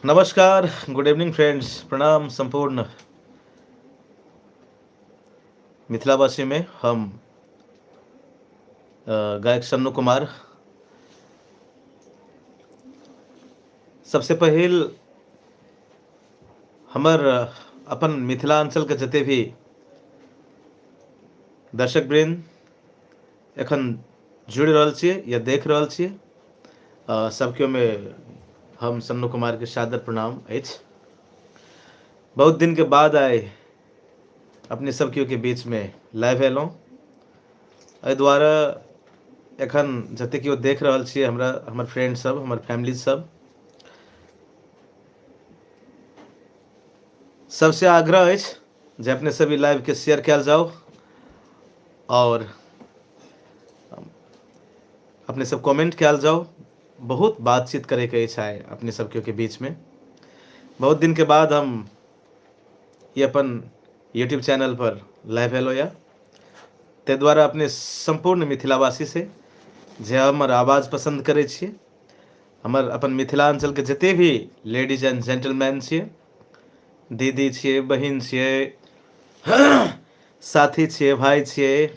नमस्कार, good evening friends, प्रणाम संपूर्ण मिथिलावासी में हम गायक सन्नू कुमार। सबसे पहिल हमर अपन मिथिलांचल के जते भी दर्शक वृंद एखन जुड़ि रहल छियै या देख रहल छियै, सबके में हम सन्नू कुमार के सादर प्रणाम अछि। बहुत दिन के बाद आइ अपने सब केओ के बीच में लाइव एलहुँ। एहि दुआरे एखन जते केओ देख रहल छियै हमरा, हमर फ्रेंड सब, हमर फैमिली सब, सबसे आग्रह अछि जे अपने सब ई लाइव के शेयर कयल जाउ और अपने सब कमेंट कयल जाउ। बहुत बातचीत करे के अछि आइ अपने सब के बीच में। बहुत दिन के बाद हम ये अपन यूट्यूब चैनल पर लाइव एलो या, ताहि दुआरे अपने सम्पूर्ण मिथिलावासी से जे हमर आवाज पसंद करै छियै, हमर अपन मिथिलांचल के जते भी लेडीज एंड जेंटलमैन छियै, दीदी छियै, बहिन छियै, साथी छियै, भाई छियै,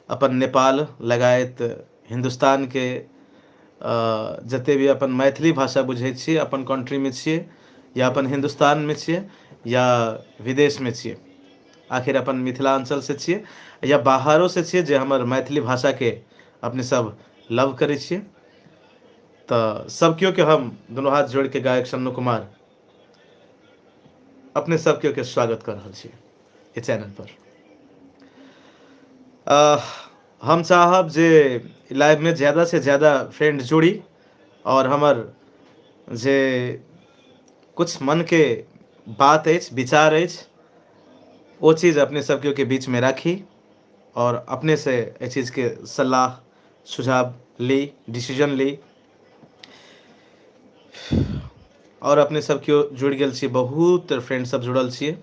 अपन नेपाल लगायत हिन्दुस्तान के जते भी अपन मैथिली भाषा बुझै छियै, अपन कंट्री में छियै या अपन हिन्दुस्तान में छियै या विदेश में छियै, आखिर अपन मिथिलांचल से छियै या बाहरो से छियै, जे हमर मैथिली भाषा के अपने सब लव करै छियै, तऽ सब केओ के हम दुनू हाथ जोड़ के गायक सन्नू कुमार अपने सब केओ के स्वागत कर रहल छी ई चैनल पर। हम चाहब जे लाइव में ज्यादा से ज्यादा फ्रेंड जुड़ी और हमर जे कुछ मन के बात अछि, विचार अछि, ओ चीज अपने सब केओ के बीच में राखी और अपने से एहि चीज के सलाह सुझाव ली, डिसीजन ली। और अपने सब केओ जुड़ि गेल छी, बहुत फ्रेंड सब जुड़ल छी।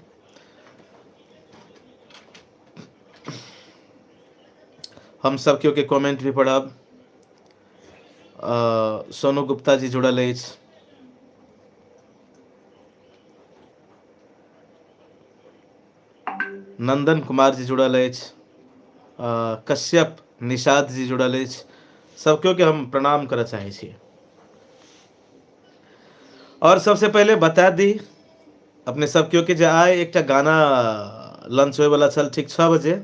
हम सब केओ के कमेंट भी पढ़ब। सोनू गुप्ता जी जुड़ल अछि। नंदन कुमार जी जुड़ल अछि, कश्यप निषाद जी जुड़ल अछि। सब केओ के हम प्रणाम करऽ चाहै छी। और सबसे पहले बता दी अपने सब केओ के जे आइ एकटा गाना लॉन्च होय वाला छल ठीक 6 बजे,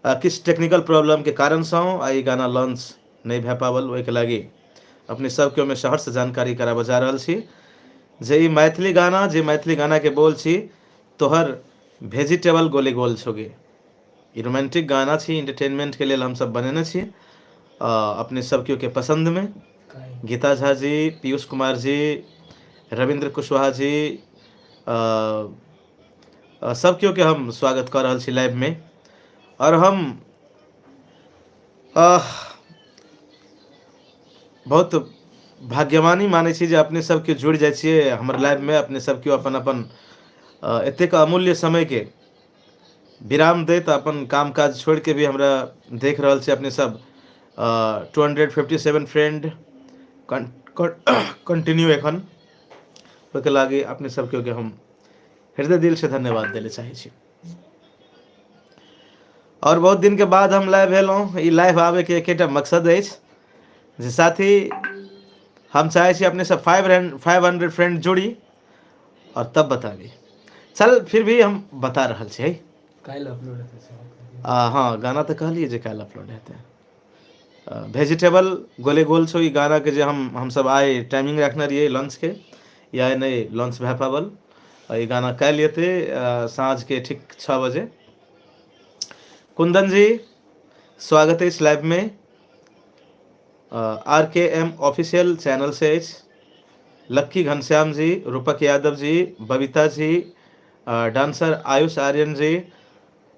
किछु टेक्निकल प्रॉब्लम के कारण सँ आइ गाना लॉन्च नहि भए पावल। ओहिके लागि अपने सब केओ में सहर्ष जानकारी कराबऽ जा रहल छी जे ई मैथिली गाना, जे मैथिली गाना के बोल छी तोहर भेजिटेबल गोले गोल छोगे, ई रोमांटिक गाना छी, एंटरटेनमेंट के लेल हम सब बनेने छी अपने सब केओ के पसंद में। गीता झा जी, पीयूष कुमार जी, रविंद्र कुशवाहा जी, सब केओ के हम स्वागत कऽ रहल छी लाइव में। और हम बहुत भाग्यवानी मानै छी जे अपने सब केओ जुड़ि जाइ छियै हमर लाइव में। अपने सब केओ अपन अपन एतेक अमूल्य समय के विराम दैत अपन काम काज छोड़ि के भी हमरा देख रहल छी अपने सब। 257 फ्रेंड कंटिन्यू एखन, ओहिके लागि अपने सब केओ के हम हृदय दिल से धन्यवाद दै लए चाहै छी। और बहुत दिन के बाद हम लाइव एलहुँ। ई लाइव आबे के एकेटा मकसद अछि जे साथी हम चाहै छी अपने सब 500 फ्रेंड जुड़ी और तब बताबी। चल फिर भी हम बता रहल छी। काल्हि अपलोड हेतै सेहो कहलियै। हँ, गाना तऽ कहलियै जे काल्हि अपलोड हेतै। भेजिटेबल गोले गोल छौ, ई गाना के जे हमसब आइ टाइमिंग रखने रहियै लॉन्च के, ई आइ नहि लॉन्च भए पाबल। ई गाना काल्हि एतै साँझ के ठीक 6 बजे। कुंदन जी स्वागत अछि लाइव में। आर के एम ऑफिशियल चैनल से अछि। लक्की घनश्याम जी, रूपक यादव जी, बबीता जी, डांसर आयुष आर्यन जी,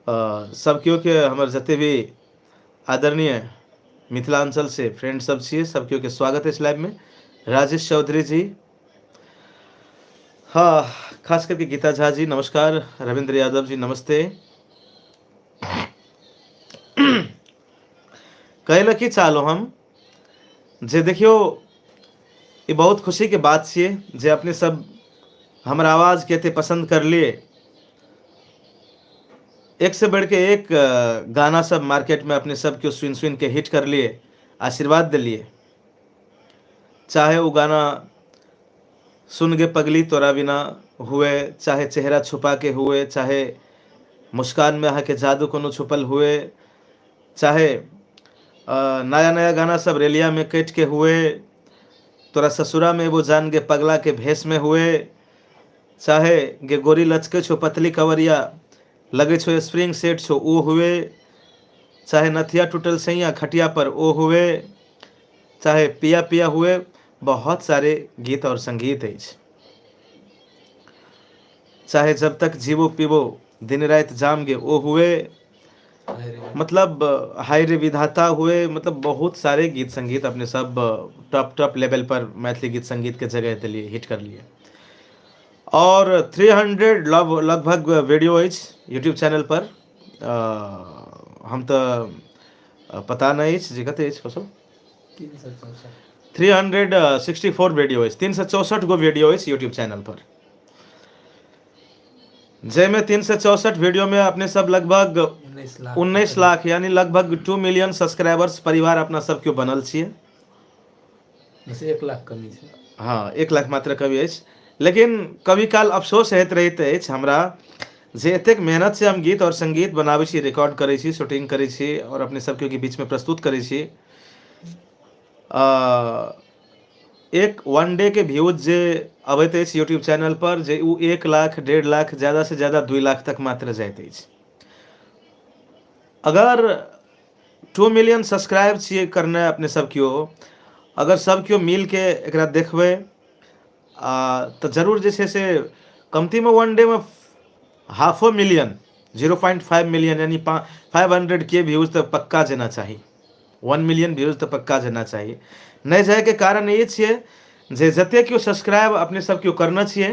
सब केओ के हमर जते भी आदरणीय मिथिलांचल से फ्रेंड सब छियै, सब केओ के स्वागत अछि लाइव में। राजेश चौधरी जी, हाँ, खास करके गीता झा जी नमस्कार, रविंद्र यादव जी नमस्ते। कहै लए की चाहलहुँ हम जे देखियौ ई बहुत खुशीके बात छियै जे अपने सब हमर आवाजके एते पसन्द करलियै। एक से बढ़ के एक गाना सब मार्केट में अपने सब केओ सुनि सुनि के हिट करलियै, आशीर्वाद देलियै। चाहे ओ गाना सुन गे पगली तोरा बिना हुए, चाहे चेहरा छुपा के हुए, चाहे मुस्कान में अहाँके जादू कोनो छुपल हुए, चाहे नया नया गाना सब रेलिया में कटि के हुए, तोरा ससुरा में एगो जान गे पगला के भेष में हुए, चाहे गे गोरी लचके छो पतली कवरिया लगे छो स्प्रिंग सेट छो ओ हुए, चाहे नथिया टूटल सैया खटिया पर ओ हुए, चाहे पिया पिया हुए, बहुत सारे गीत और संगीत अछि। चाहे जब तक जीवो पीबो दिन राति जाम गे ओ हुए, मतलब हाय रे विधाता हुए, मतलब बहुत सारे गीत संगीत अपने सब टॉप टॉप लेवल पर मैथिली गीत संगीत के जगह दिलिए, हिट कर लिए। और 300 लगभग वीडियो अछि यूट्यूब चैनल पर। हम तऽ पता नहि अछि जे कते अछि कौशल। 364 वीडियो अछि, 364 गो वीडियो अछि यूट्यूब चैनल पर, जाहिमे 364 वीडियो में अपने सब लगभग 19 लाख यानी लगभग 2 मिलियन सब्सक्राइबर्स परिवार अपना सब केओ बनल छियै। एक लाख कमी छै। हँ, 1 लाख मात्र कमी अछि। लेकिन कभी काल अफसोस होइत रहैत अछि हमरा जे एतेक मेहनत से हम गीत और संगीत बनाबै छी, रिकॉर्ड करै छी, शूटिंग करै छी और अपने सबके के बीच में प्रस्तुत करै छी। एक वन डे के व्यूज जे अबैत अछि यूट्यूब चैनल पर, जे ओ 1 लाख, 1.5 लाख, ज्यादा से ज्यादा 2 लाख तक मात्र जाइत अछि। अगर 2 मिलियन सब्सक्राइब छियै करने अपने सब केओ, अगर सब केओ मिल के एकरा देखबै तऽ जरूर जे छै से कमतीमे वन डे मे हाफो मिलियन, 0.5 मिलियन यानी 500 के व्यूज तऽ पक्का जेना चाही, 1 मिलियन व्यूज तऽ पक्का जेना चाही। नहि जायके कारण ई छियै जे जतेक केओ सब्सक्राइब अपने सब केओ करने छियै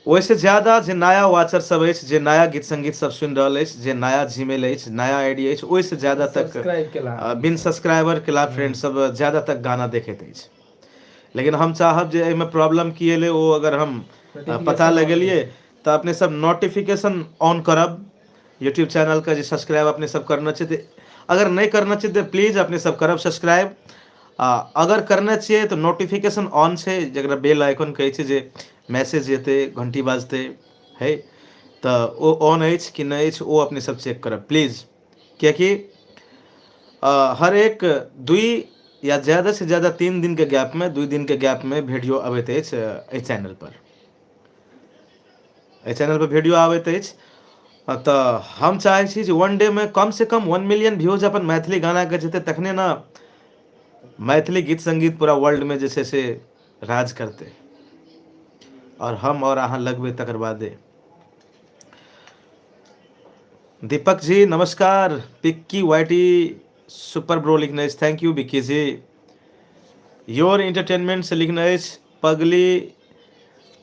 ओहिसँ ज्यादा जे नया वाचर सब अछि, जे नया गीत संगीत सब सुनि रहल अछि, जे नया जीमेल अछि, नया आईडी अछि, ओहिसँ ज्यादा तक सब्सक्राइब केला बिन सब्सक्राइबर केला फ्रेंड सब ज्यादा तक गाना देखैत अछि। लेकिन हम चाहब जे एहिमे प्रॉब्लम की एलै ओ अगर हम पता लगेलियै तऽ अपने सब नोटिफिकेशन ऑन करब यूट्यूब चैनलके, जे सब्सक्राइब अपने सब करने छै तऽ, अगर नहि करने छै तऽ प्लीज अपने सब करब सब्सक्राइब। आ अगर करने छियै तऽ नोटिफिकेशन ऑन छै, जकरा बेल आइकन कहै छै, जे मैसेज जेतै, घंटी बाजतै है, तऽ ओ ऑन अछि कि नहि अछि ओ अपने सब चेक करब प्लीज। कियाकि हर एक 2 या ज्यादा से ज्यादा 3 दिन के गैप में, 2 दिन के गैप में वीडियो अबैत अछि एहि चैनल पर, एहि चैनल पर वीडियो आबैत अछि। तऽ हम चाहै छी जे वन डे में कम से कम 1 मिलियन व्यूज अपन मैथिली गाना के जेतै, तखने ने मैथिली गीत संगीत पूरा वर्ल्ड में जे छै से राज करतै, और हम और अहाँ लगबै तकर बादे। दीपक जी नमस्कार, पिक्की वाईटी सुपर ब्रो लिखने अछि, thank you Vicky ji. Your entertainment से लिखने अछि पगली,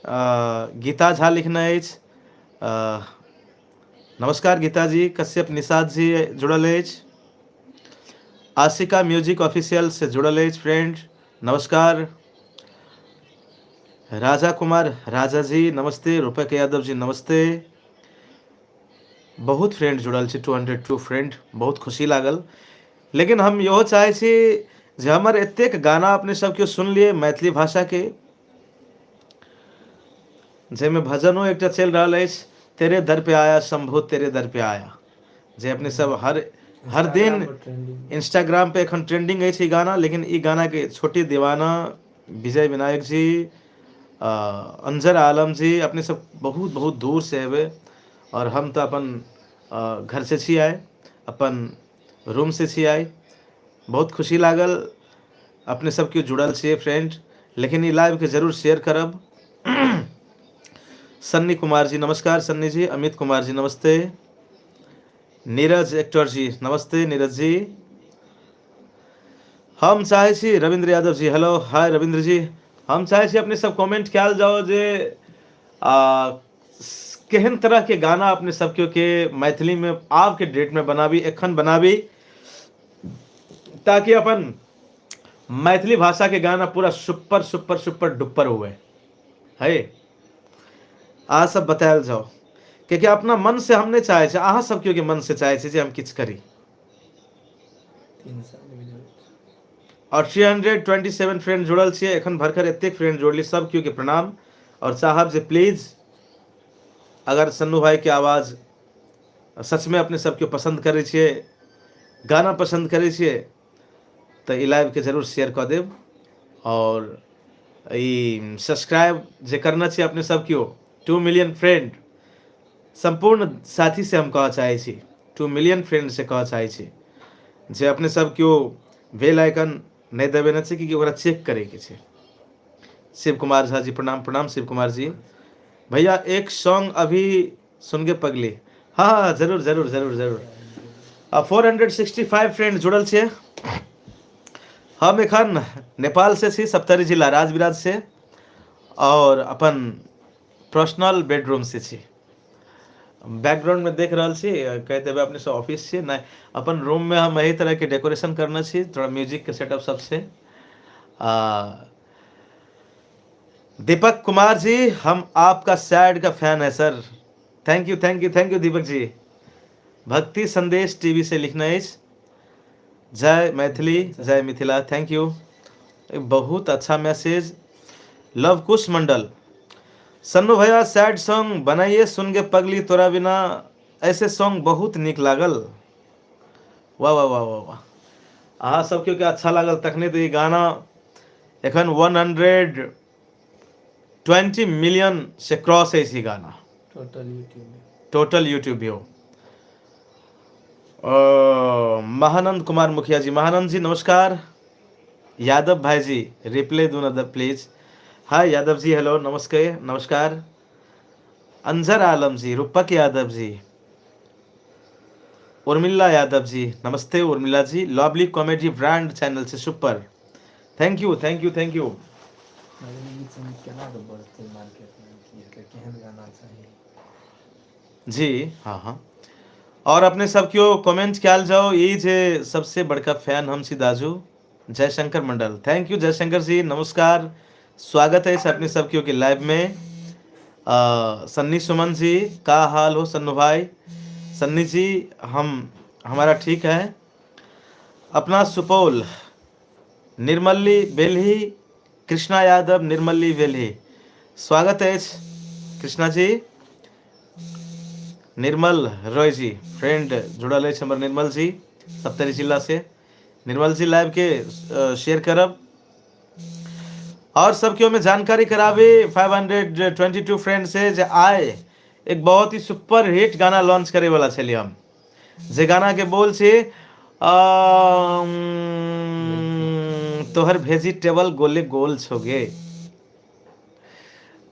गीता झा लिखने अछि, नमस्कार गीता जी। कश्यप निषाद जी जुड़ल अछि, आशिका म्यूजिक ऑफिशियल से जुड़ल अछि फ्रेंड, नमस्कार। राजा कुमार राजा जी नमस्ते, रूपक यादव जी नमस्ते। बहुत फ्रेंड जुड़ल छै, 202 फ्रेंड, बहुत खुशी लागल। लेकिन हम इहो चाहै छी जे हमर एतेक गाना अपने सब केओ सुनलियै मैथिली भाषाके, जाहिमे भजनो एकटा चलि रहल अछि, तेरे दर पे आया शंभू तेरे दर पे आया, जे अपने सब हर हर दिन इंस्टाग्राम पे एखन ट्रेंडिंग अछि ई गाना। लेकिन ई गाना के छोटी दीवाना, विजय विनायक जी, अंजर आलम जी, अपने सब बहुत बहुत दूर से एबै, और हम तऽ अपन घर से छी आए, अपन रूम से छी आए, बहुत खुशी लागल अपने सब केओ जुड़ल छियै फ्रेंड। लेकिन ई लाइव के जरूर शेयर करब। सन्नी कुमार जी नमस्कार सन्नी जी, अमित कुमार जी नमस्ते, नीरज एक्टर जी नमस्ते नीरज जी। हम चाहै छी रविन्द्र यादव जी हेलो हाय रविन्द्र जी। हम चाहै छी अपने सब कमेंट कयल जाओ जे केहन तरह के गाना अपने सब केओ के मैथिली में आब के डेट में बनाबी, एखन बनाबी, ताकि अपन मैथिली भाषा के गाना पूरा सुपर सुपर सुपर डुपर हुए है। अहाँ सब बतायल जाओ, कियाकि अपना मन से हम नहीं चाहे छे, अहाँ सब केओ के मन से चाहे छे जे हम किछु करी। 3 साल भी जरूरत। और 327 फ्रेंड जुड़ल छियै, एखन भरकर एतेक फ्रेंड जोड़ली, सब केओ के प्रणाम। और चाहब जे प्लीज अगर सन्नू भाई के आवाज सच में अपने सबके पसंद करै छियै, गाना पसंद करै छियै, तऽ ई लाइवके जरूर शेयर कऽ देब। और ई सब्सक्राइब जे करना छै अपने सब केओ, 2 मिलियन फ्रेंड सम्पूर्ण साथी से हम कहऽ चाहै छी, 2 मिलियन फ्रेंड से कहऽ चाहै छी जे अपने सब केओ बेल आइकन नहि दबेने छै, कि ओकरा चेक करैके छै। शिव कुमार झा जी प्रणाम, प्रणाम शिव कुमार जी। भैया एक सॉन्ग अभी सुन के पगली। हाँ हाँ जरूर जरूर जरूर जरूर। आ 465 फ्रेंड जुड़ल छियै। हम एखन नेपाल से छी, सप्तरी जिला राजविराज से, और अपन पर्सनल बेडरूम से छी। बैकग्राउंड में देख रहल छी, कहि देबै अपने सब ऑफिस छी, नहि अपन रूम में हम एही तरह के डेकोरेशन करने छी, थोड़ा म्यूजिक के सेटअप सब छै। दीपक कुमार जी हम आपका सैड का फैन है sir, thank you thank you thank you Deepak ji. Bhakti Sandesh TV से लिखना अछि, जय मैथिली जय मिथिला, thank you, बहुत अच्छा मैसेज। लवकुश मंडल, सन्नू भैया सैड सॉन्ग बनाइए, सुन के पगली तोरा बिना, ऐसे सॉन्ग बहुत नीक लागल। वाह वाह वाह वाह वाह, अहाँ सबके के अच्छा लागल तखने तऽ ई गाना एखन 120 मिलियन से क्रॉस अछि ई गाना। Total YouTube, total YouTube view. Mahanand Kumar मुखिया जी, महानंद जी नमस्कार। यादव भाई जी रिप्लाई दू ना please. Hi Yadav ji, hello नमस्ते नमस्कार। अंजर आलम जी, रूपक यादव जी, उर्मिला यादव जी नमस्ते Urmila ji. Lovely comedy brand channel Se super, thank you thank you thank you. Maithili गीत संगीत केना कऽ बढ़तै मार्केटमे, की हेतै, केहन गाना चाही? जी हाँ हाँ। और अपने सब क्यों कमेंट कयल जाओ, ई जे सबसे बड़का फैन हम छी दाजू जयशंकर मंडल, thank you Jaishankar जी नमस्कार, स्वागत है अपने सब क्यों के लाइव में। सन्नी सुमन जी का हाल हो सन्नू भाई? सन्नी जी हम हमारा ठीक है। अपना सुपौल निर्मली बेलही, कृष्णा यादव निर्मली बेलही, स्वागत है कृष्णा जी। निर्मल रॉय जी फ्रेंड जुड़ल अछि हमर निर्मल जी सप्तरी जिला से। निर्मल जी लाइव के शेयर करब और सबके में जानकारी कराबी। 522 फ्रेंड से जे आए एक बहुत ही सुपर हिट गाना लॉन्च करे वाला छलियै हम, जे गाना के बोल छै तोहर भेजिटेबल गोले गोल छोगे,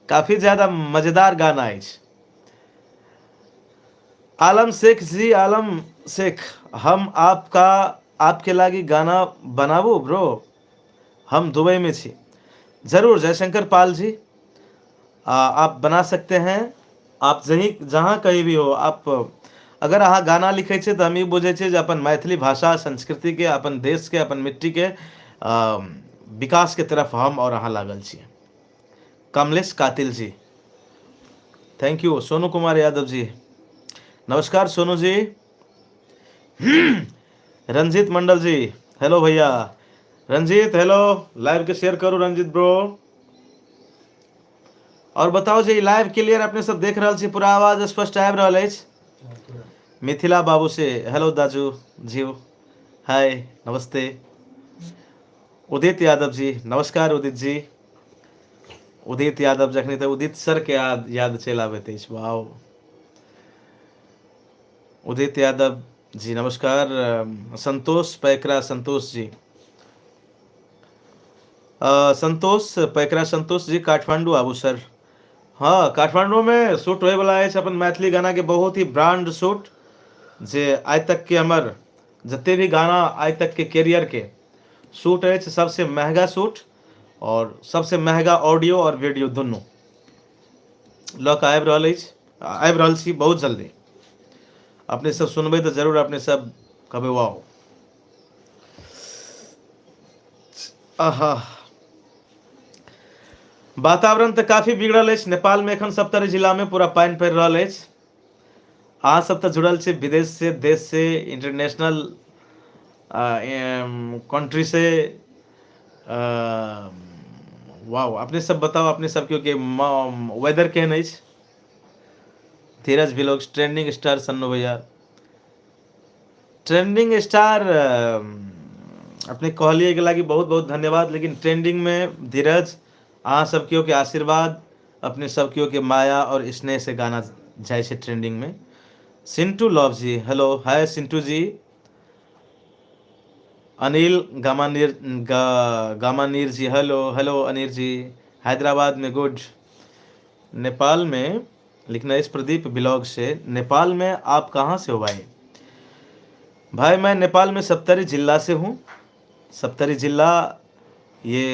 काफी ज्यादा मजेदार गाना अछि। आलम शेख जी, आलम शेख हम आपका आपके लागी गाना बनाबू ब्रो, हम दुबई में छी। जरूर जयशंकर पाल जी, आप बना सकते हैं, आप जहीं जहाँ कहीं भी हो। आप अगर अहाँ गाना लिखै छियै तऽ हम ई बुझै छियै जे अपन मैथिली भाषा संस्कृति के, अपन देश के, अपन मिट्टी के विकास के तरफ हम और अहाँ लागल छियै। कमलेश कातिल जी thank you. Sonu Kumar Yadav ji नमस्कार सोनू जी। रंजीत मंडल जी हेलो भैया रंजीत, हेलो लाइव के शेयर करू रंजीत ब्रो। और बताओ जे लाइव क्लियर अपने सब देख रहल छी, पूरा आवाज स्पष्ट आबि रहल अछि? मिथिला बाबू से हेलो दाजू जी, हाय नमस्ते। उदित यादव जी नमस्कार उदित जी। उदित यादव जखनी तऽ उदित सर के याद याद चलि आबैत अछि, वाओ। उदित यादव जी नमस्कार। संतोष पैकरा संतोष जी, संतोष पैकरा संतोष जी काठमांडू आबू सर। हाँ काठमांडू में शूट होए वाला अछि अपन मैथिली गाना के बहुत ही ब्रांड शूट, जे आइ तक के हमर जते भी गाना आइ तक के कैरियर के शूट अछि सबसे महंगा शूट और सबसे महंगा ऑडियो और वीडियो दुनू लऽ कऽ आबि रहल अछि, आबि रहल छी बहुत जल्दी। अपने सब सुनबै तऽ जरूर अपने सब कहबै वाओ। आहा वातावरण तऽ काफी बिगड़ल अछि नेपालमे एखन सभतरी जिलामे पूरा पानि पड़ि रहल अछि अहाँ सब तऽ जुड़ल छी विदेश से देश से इंटरनेशनल कंट्री से वाह अपने सब बताउ अपने सब के वेदर केहन अछि धीरज व्लॉग्स ट्रेंडिंग स्टार सन्नू भैया ट्रेंडिंग स्टार अपने कहलिए के लागी बहुत बहुत धन्यवाद लेकिन ट्रेंडिंग में धीरज अहाँ सब केओ के आशीर्वाद अपने सब केओ के माया और स्नेह से गाना जाइ छै ट्रेंडिंग में Sintu love ji hello hi Sintu ji Anil Gamanir Gamanir ji hello hello Anil ji Hyderabad में गुड नेपाल में लिखना इस प्रदीप ब्लॉग से नेपाल में आप कहाँ से हो भाई भाई मैं नेपाल में सप्तरी जिला से हूँ सप्तरी जिला ये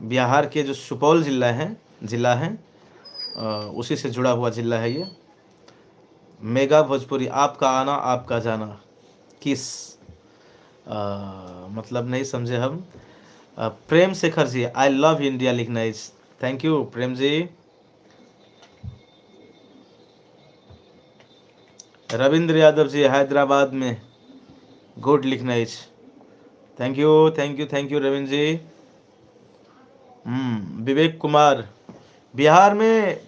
बिहार के जो सुपौल जिला है जिला है उसी से जुड़ा हुआ जिला है ये मेगा भोजपुरी आपका आना आपका जाना किस मतलब नहीं समझे हम Prem Shekhar ji I love India लिखना is thank you Prem ji Ravindra Yadav ji Hyderabad में गुड लिखना is thank you thank you thank you Ravindra ji Vivek Kumar Bihar में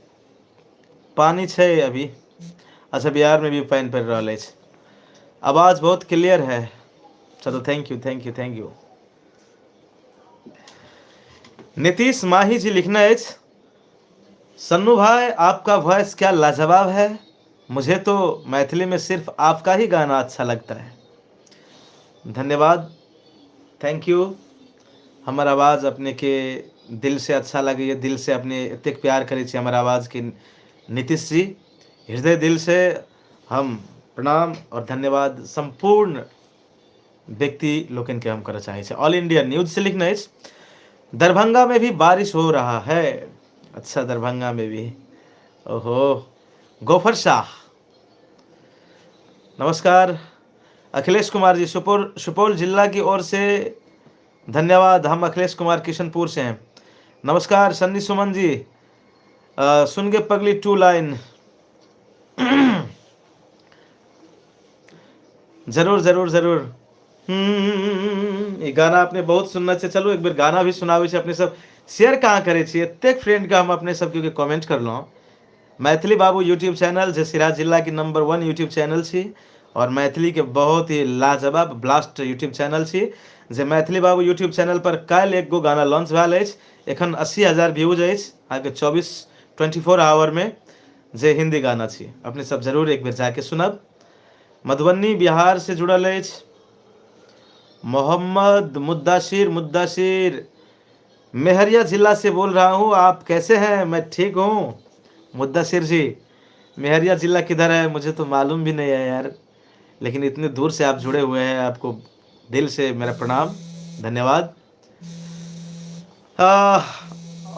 पानी छै अभी अच्छा बिहार में भी पानि पड़ि रहल अछि आवाज बहुत क्लियर है चलो thank you thank you thank you Nitish Mahi ji लिखना अछि सन्नू भाई आपका वॉइस क्या लाजवाब है मुझे तो मैथिली में सिर्फ आपका ही गाना अच्छा लगता है धन्यवाद thank you हमर आवाज़ अपने के दिल से अच्छा लगैए दिल से अपने एतेक प्यार करै छी हमर आवाज़के नीतीश जी हृदय दिल से हम प्रणाम और धन्यवाद सम्पूर्ण व्यक्ति लोकनि के हम करऽ चाहै छी ऑल इंडिया न्यूज से लिखने अछि दरभंगा में भी बारिश हो रहा है अच्छा दरभंगा में भी ओहो गोफर शाह नमस्कार अखिलेश कुमार जी सुपौल सुपौल जिला की ओर से धन्यवाद हम अखिलेश कुमार किशनपुर से हैं नमस्कार सन्नी सुमन जी सुन के पगली टू लाइन जरूर जरूर जरूर ई गाना अपने बहुत सुनना छै चलू एक बेर गाना भी सुनाबै छै अपने सब शेयर कहाँ करै छियै एतेक फ्रेंडके हम अपने सबके कमेंट करलहुँ मैथिली बाबू यूट्यूब चैनल जे सिराज जिला के नंबर वन यूट्यूब चैनल छी और मैथिली के बहुत ही लाजवाब ब्लास्ट यूट्यूब चैनल छी जे मैथिली बाबू यूट्यूब चैनल पर काल्हि एक गो गाना लॉन्च भेल अछि एखन 80,000 व्यूज अछि अहाँके 24 आवर में जे हिंदी गाना छी अपने सब जरूर एक बेर जाके सुनब मधुबनी बिहार से जुड़ल अछि मोहम्मद मुद्दासिर मुद्दासिर मेहरिया जिला से बोल रहा हूँ आप कैसे हैं मैं ठीक हूँ मुद्दासिर जी मेहरिया जिला किधर है मुझे तो मालूम भी नहीं है यार लेकिन इतने दूर से आप जुड़े हुए हैं आपको दिल से मेरा प्रणाम धन्यवाद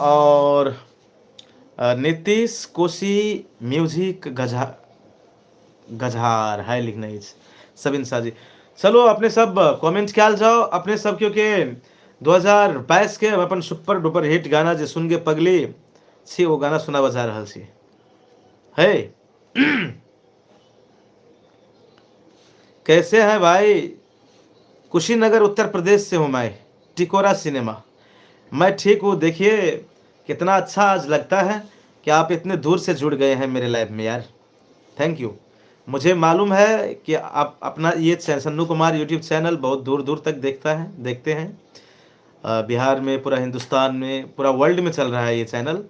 और नीतीश कोशी म्यूजिक गझा गझार है लिखना अछि सबिन शाह जी चलो अपने सब कमेंट कयल जाओ अपने सब क्योंकि 2022 के अपन सुपर डुपर हिट गाना जे सुन के पगली छी ओ गाना सुनाबऽ जा रहल छी है कैसे है भाई कुशीनगर उत्तर प्रदेश से हूँ मैं टिकोरा सिनेमा मैं ठीक हूँ देखिए कितना अच्छा आज लगता है कि आप इतने दूर से जुड़ गए हैं मेरे लाइफ में यार thank you मुझे मालूम है कि आप अपना ये सन्नू कुमार यूट्यूब चैनल बहुत दूर दूर तक देखता है देखते हैं बिहार में पूरा हिंदुस्तान में पूरा वर्ल्ड में चल रहा है ये चैनल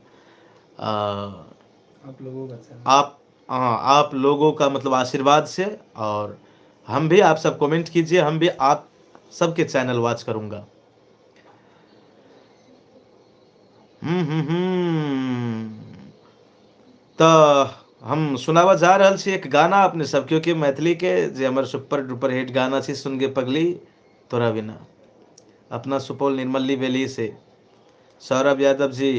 आप लोगों का चैनल आप हाँ आप लोगों का मतलब आशीर्वाद से और हम भी आप सब कमेंट कीजिए हम भी आप सबके चैनल वॉच करूंगा हम्म हम्म हम्म तऽ हम सुनाबऽ जा रहल छी एक गाना अपने सबके कि मैथिली के जे हमर सुपर डुपर हिट गाना छी सुन गे पगली तोरा बिना अपना सुपौल निर्मली वैली से सौरभ यादव जी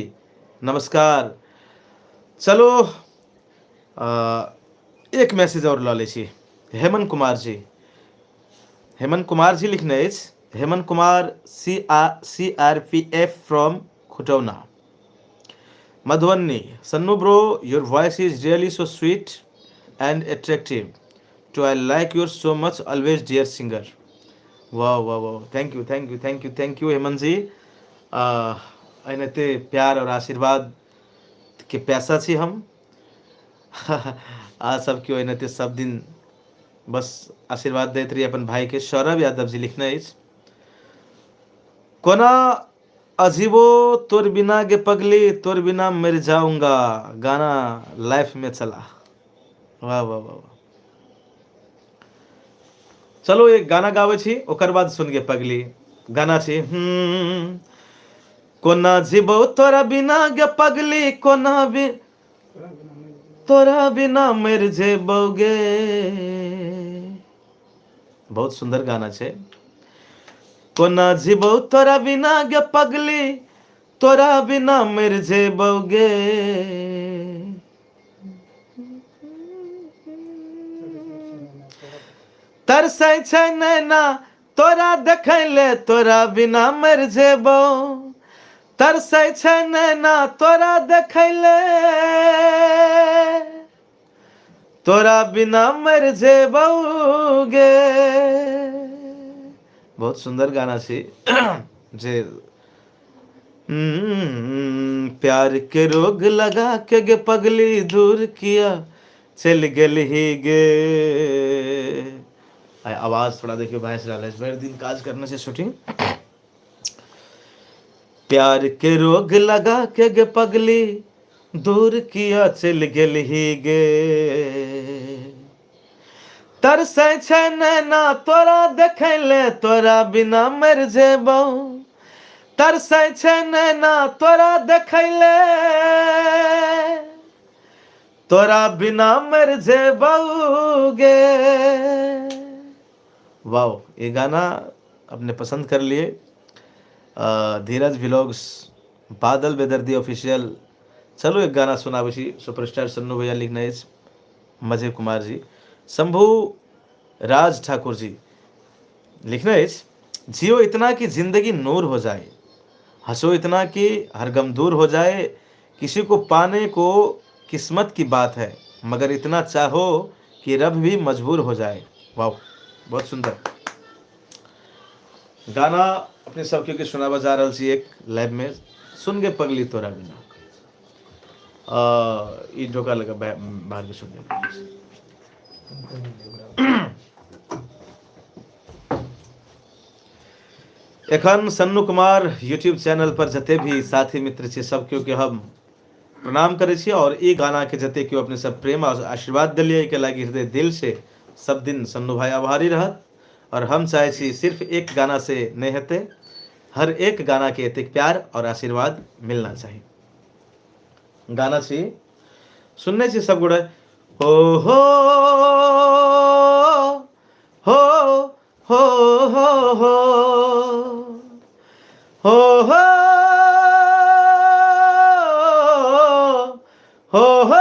नमस्कार चलो एक मैसेज और लऽ लै छी हेमंत कुमार जी हेमंत कुमार जी लिखने अछि Hemant Kumar C C R P F from Khutauna Madhubani. Sannu bro, your voice is really so sweet and attractive to I like your so much always dear singer. वाह वाह वाह, thank you thank you thank you thank you Hemant ji. एनाहिते प्यार और आशीर्वाद के प्यासा छी हम। आ सब केओ एनाहिते सब दिन बस आशीर्वाद दैत रही अपन भाई के। सौरभ यादव जी लिखने अछि, कोना अजीबो तोर बिना गे पगली, तोर बिना मर जाऊंगा, गाना लाइफ में चला। वाह वाह वाह वाह। चलो एक गाना गाबै छी, ओकर बाद सुन गे पगली गाना छी। कोना जीबो तोरा बिना गे पगली, कोना बि तोरा बिना मर जेबो गे। बहुत सुंदर गाना छै। कोना जीबो तोरा बिना गे पगली, तोरा बिना मर जेबो गे। तरसै छै नैना तोरा देखै ले, तोरा बिना मर जेबो। तरसै छै नैना तोरा देखै ले, तोरा बिना मर जेबो गे। बहुत सुंदर गाना छै जे प्यार के रोग लगा के गे पगली दूर किया चल गेल ही गे। आइ आवाज थोड़ा देखियो भैंस रहल अछि, भरि दिन काज करने छै शूटिंग। प्यार के रोग लगा के गे पगली दूर किया चल गेल ही गे। तरसै छै नैना तोरा देखै ले, तोरा बिना मर जेबौ। तरसै छै नैना तोरा देखै ले, तोरा बिना मर जेबौ गे। वाह, ये गाना अपने पसंद कर लिए। धीरज व्लॉग्स, बादल बेदर्दी ऑफिशियल। चलो एक गाना सुनाबै छी। सुपरस्टार सन्नू भैया लिखने अछि मजे कुमार जी। शंभू राज ठाकुर जी लिखने अछि, जियो इतना कि जिंदगी नूर हो जाए, हंसो इतना कि हर गम दूर हो जाए, किसी को पाने को किस्मत की बात है, मगर इतना चाहो कि रब भी मजबूर हो जाए। वाह, बहुत सुंदर गाना अपने सबके के सुनाबऽ जा रहल छी एक लाइव में। सुन गे पगली तोरा बिना। ई ढोका लगा बाहर के सुन गे। एखन सन्नू कुमार यूट्यूब चैनल पर जते भी साथी मित्र छै सब केओ के हम प्रणाम करै छी और ई गाना के जते केओ अपने सब प्रेम और आशीर्वाद दिलियै के लागि हृदय दिल से सब दिन सन्नू भाई आभारी रहत। और हम चाहे छी सिर्फ एक गाना से नहीं हेतै, हर एक गाना के एतेक प्यार और आशीर्वाद मिलना चाही। गाना छी सुनने छी सब गोटे। हो हो हो हो हो हो हो हो हो हो।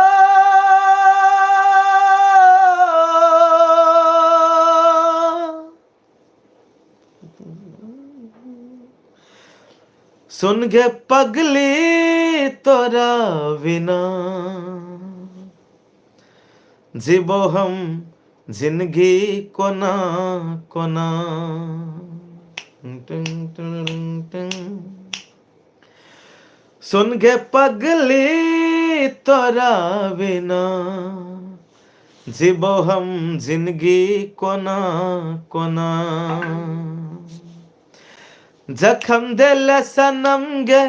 सुन गे पगली तोरा बिना जीबो हम जिंदगी कोना कोना। सुन गे पगली तोरा बिना जीबो हम जिंदगी कोना कोना। जखम दिल सनम गे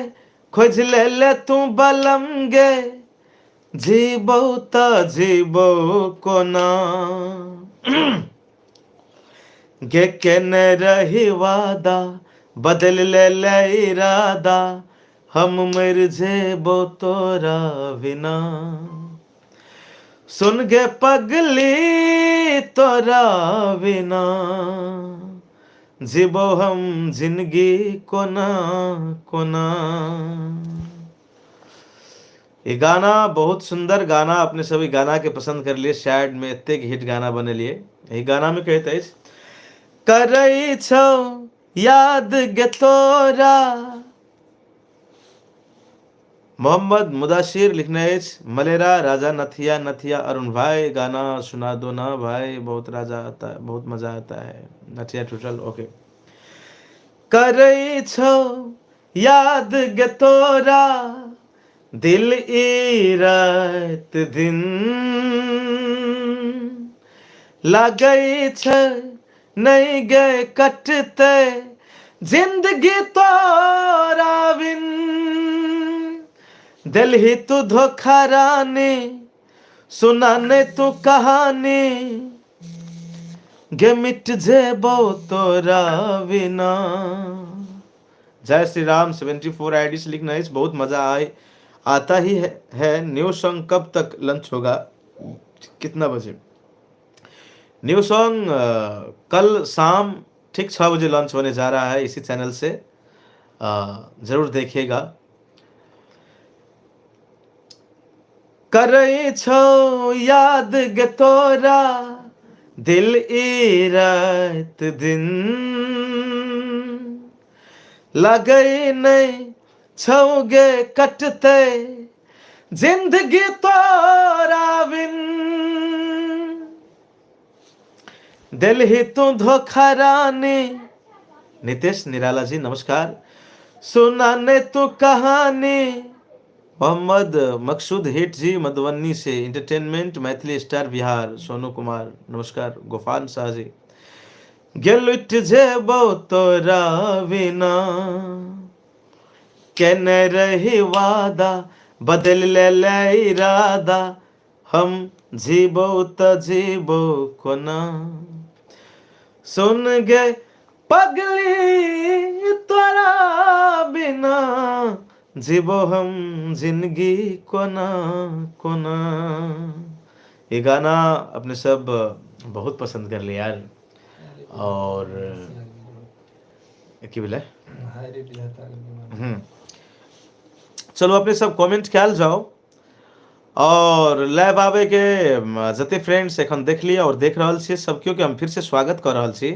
खोज ले ले तू बलम गे, जीबो त जीबो कोना। गे केने रही वादा बदल ले ले इरादा, हम मर जेबो तोरा बिना। सुन गे पगली तोरा बिना जीबो हम जिंदगी कोना कोना। ई गाना बहुत सुंदर गाना, अपने सभी गाना के पसंद कर लिए। सैड में एतेक हिट गाना बनेलिए। एहि गाना में कहैत अछि, करै छौ याद गे तोरा। मोहम्मद मुदाशिर लिखने अछि मलेरा राजा नथिया नथिया अरुण भाई गाना सुना दो ना भाई, बहुत राजा आता है, बहुत मजा आता है, नथिया टूटल। ओके करै छौ याद गे तोरा दिल ई रात दिन, लगै छै नहि गे कटतै जिंदगी तोरा बिन, देलही तू धोखा रानी सुना ने तू कहानी, गे मिट जेबो तोरा बिना। जय श्री राम 74 आईडी से लिखना है, बहुत मजा आए आता ही है। न्यू सॉन्ग कब तक लंच होगा, कितना बजे न्यू सॉन्ग? कल शाम ठीक 6 बजे लॉन्च होने जा रहा है इसी चैनल से, जरूर देखिएगा। करै छौ याद गे तोरा दिल ई रात दिन, लगै नहि छौ गे कटतै जिंदगी तोरा बिन, दिलही तू धोखा रानी। नितेश निराला जी नमस्कार, सुना ने तू कहानी। मोहम्मद मकसूद हिट जी मधुबनी से, इंटरटेनमेंट मैथिली स्टार बिहार सोनू कुमार नमस्कार। गोपाल शाह जी गेलुट जेबो तोरा बिना, केने रही वादा बदल ले ले इरादा, हम जीबो त जीबो कोना, सुन गे पगली तोरा बिना जीबो हम जिंदगी कोना कोना। ये गाना अपने सब बहुत पसंद कर लिया यार। और की भेलै? चलो अपने सब कमेंट कयल जाओ और लाइव आबे के जते फ्रेंड्स एखन देख लिया और देख रहल छी सब केओ के हम फिर से स्वागत कर रहल छी।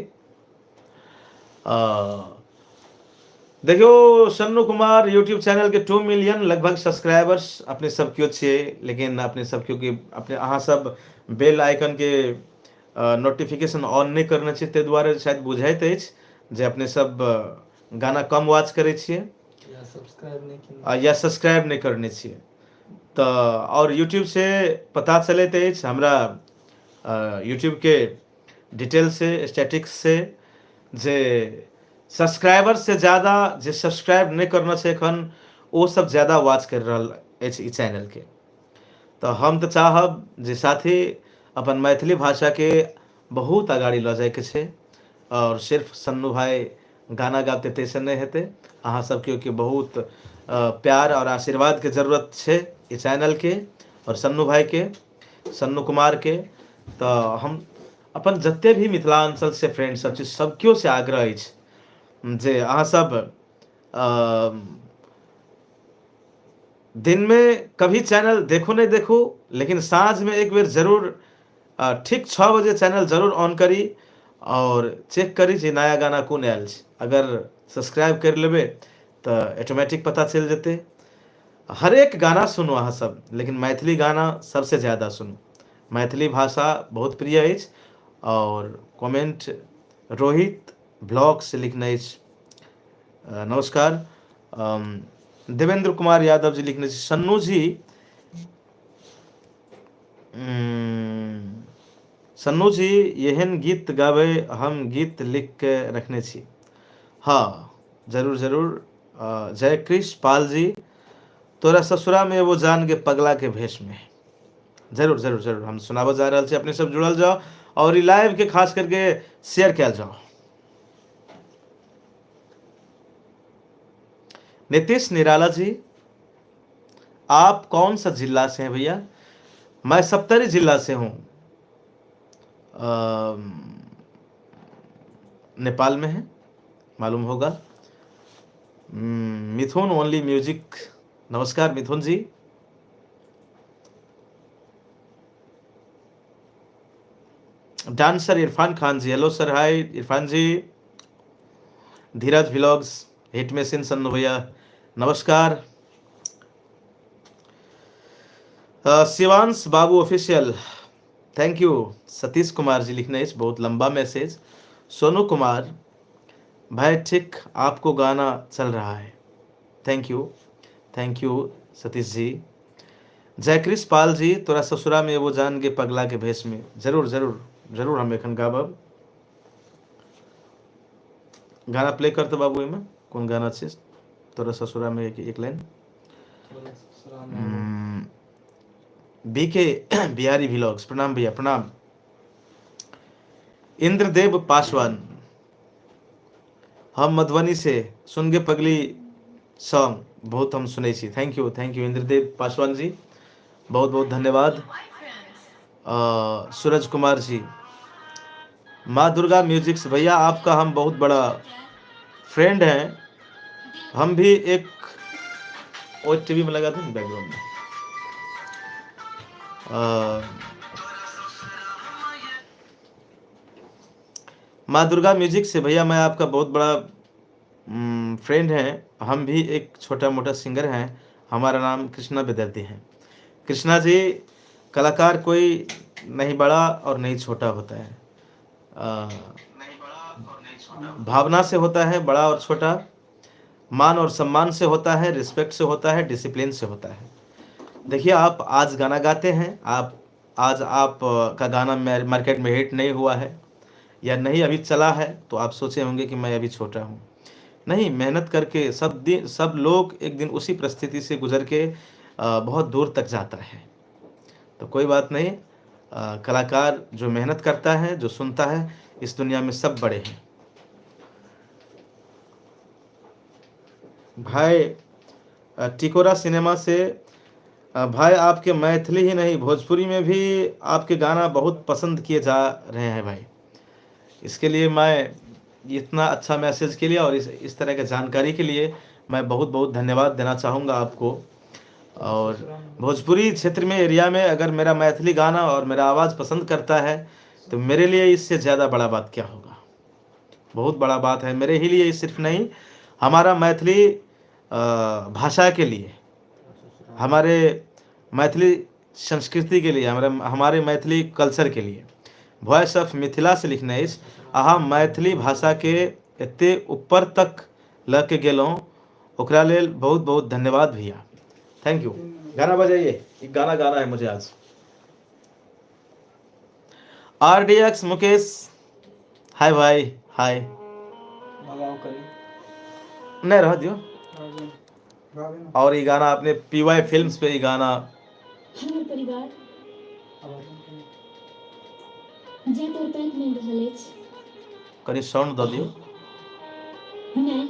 देखियो सन्नू कुमार यूट्यूब चैनल के 2 मिलियन लगभग सब्सक्राइबर्स अपने सब केओ छियै, लेकिन अपने सब केओ के अपने अहाँ सब बेल आइकन के नोटिफिकेशन ऑन नहि करने छी, ताहि दुआरे शायद बुझाइत अछि जे अपने सब गाना कम वॉच करै छियै या सब्सक्राइब नहि करने छियै। तऽ आओर यूट्यूब से पता चलैत अछि हमरा, यूट्यूब के डिटेल से स्टैटिक्स से, जे सब्सक्राइबर से ज़्यादा जे सब्सक्राइब नहि करने छै एखन ओ सब ज़्यादा वॉच कर रहल अछि ई चैनलके। तऽ हम तऽ चाहब जे साथी अपन मैथिली भाषाके बहुत अगाड़ी लऽ जाइके छै आओर सिर्फ सन्नू भाई गाना गाबतै ताहिसँ नहि हेतै, अहाँ सबके के बहुत प्यार आओर आशीर्वादके जरूरत छै ई चैनलके आओर सन्नू भाईके, सन्नू कुमारके। तऽ हम अपन जते भी मिथिलाञ्चल से फ्रेंड सब छै सब केओ से आग्रह अछि जे अहाँ सब दिन में कभी चैनल देखू नहीं देखू, लेकिन साँझ में एक बेर जरूर ठीक 6 बजे चैनल जरूर ऑन करी और चेक करी जे नया गाना कोन आयल छै। अगर सब्सक्राइब कर लेबै तऽ ऑटोमेटिक पता चलि जेतै। हरेक गाना सुनू अहाँ सब, लेकिन मैथिली गाना सबसे ज़्यादा सुनू। मैथिली भाषा बहुत प्रिय अछि। और कमेंट रोहित ब्लॉग से लिखने अछि, नमस्कार। देवेंद्र कुमार यादव जी लिखने छी, सन्नू जी, सन्नू जी एहन गीत गाबै हम गीत लिख के रखने छी। हाँ जरूर जरूर। जय कृष्ण पाल जी, तोरा ससुरा में वो जान के पगला के भेष में, जरूर जरूर जरूर हम सुनाबऽ जा रहल छी। अपने सब जुड़ल जाओ और ई लाइव के खास करके शेयर कयल जाओ। नीतीश निराला जी, आप कौन सा जिला से हैं भैया? मैं सप्तरी जिला से हूँ, नेपाल में है, मालूम होगा। मिथुन ओनली म्यूजिक, नमस्कार Mithun ji. Dancer Irfan Khan ji, hello sir, hi Irfan ji. धीरज व्लॉग्स हिट मशीन सन्नू भैया नमस्कार। Shivansh Babu official thank you. Satish Kumar ji लिखने अछि बहुत लंबा मैसेज। सोनू कुमार भाई ठीक आपको गाना चल रहा है, thank you, thank you Satish ji. Jaykrish Pal ji तोरा ससुरा में एगो जान के पगला के भेष में, जरूर जरूर जरूर हम एखन गाबब। गाना प्ले करते बाबू, एहिमे कोन गाना छै तोरा ससुरा में एक, एक लाइन। बी के बिहारी व्लॉग्स प्रणाम भैया प्रणाम। इंद्रदेव पासवान हम मधुबनी से सुन के पगली सॉन्ग बहुत हम सुनै छी, thank you, thank you Indradev Paswan ji, बहुत बहुत धन्यवाद। सूरज कुमार जी माँ दुर्गा म्यूजिक्स भैया आपका हम बहुत बड़ा फ्रेंड हैं, हम भी एक और टीवी में लगा था ना बैकग्राउंड में। माँ दुर्गा म्यूजिक से भैया मैं आपका बहुत बड़ा फ्रेंड हैं, हम भी एक छोटा मोटा सिंगर हैं, हमारा नाम कृष्णा बेदर्दी है। कृष्णा जी कलाकार कोई नहीं बड़ा और नहीं छोटा होता है, भावना से होता है बड़ा और छोटा, मान और सम्मान से होता है, रिस्पेक्ट से होता है, डिसिप्लिन से होता है। देखिए आप आज गाना गाते हैं, आप आज आप का गाना मार्केट में हिट नहीं हुआ है या नहीं अभी चला है, तो आप सोचे होंगे कि मैं अभी छोटा हूँ। नहीं, मेहनत करके सब दिन सब लोग एक दिन उसी परिस्थिति से गुजर के बहुत दूर तक जाता है। तो कोई बात नहीं, कलाकार जो मेहनत करता है, जो सुनता है, इस दुनिया में सब बड़े हैं। भाई टिकोरा सिनेमा से भाई आपके मैथिली ही नहीं भोजपुरी में भी आपके गाना बहुत पसंद किए जा रहे हैं भाई। इसके लिए मैं इतना अच्छा मैसेज के लिए और इस तरह के जानकारी के लिए मैं बहुत बहुत धन्यवाद देना चाहूँगा आपको। और भोजपुरी क्षेत्र में एरिया में अगर मेरा मैथिली गाना और मेरा आवाज़ पसंद करता है तो मेरे लिए इससे ज़्यादा बड़ा बात क्या होगा। बहुत बड़ा बात है मेरे ही लिए सिर्फ नहीं, हमारा मैथिली भाषा के लिए, हमारे मैथिली संस्कृति के लिए, हमारे मैथिली कल्चर के लिए। वॉइस ऑफ मिथिला से लिखने अछि, अहाँ मैथिली भाषा के एते ऊपर तक लऽ के गेलहुँ, ओकरा लेल बहुत बहुत धन्यवाद भैया, thank you. गाना बजाइए, एक गाना गाना है मुझे आज। R D X Mukesh hi भाई, हाय। नहीं रह दियो। और ये गाना अपने पी वाई फिल्म्स पे ये गाना हमर परिवार जे तोर पैक में रहल अछि। कनी साउंड दऽ दियौ। नहि।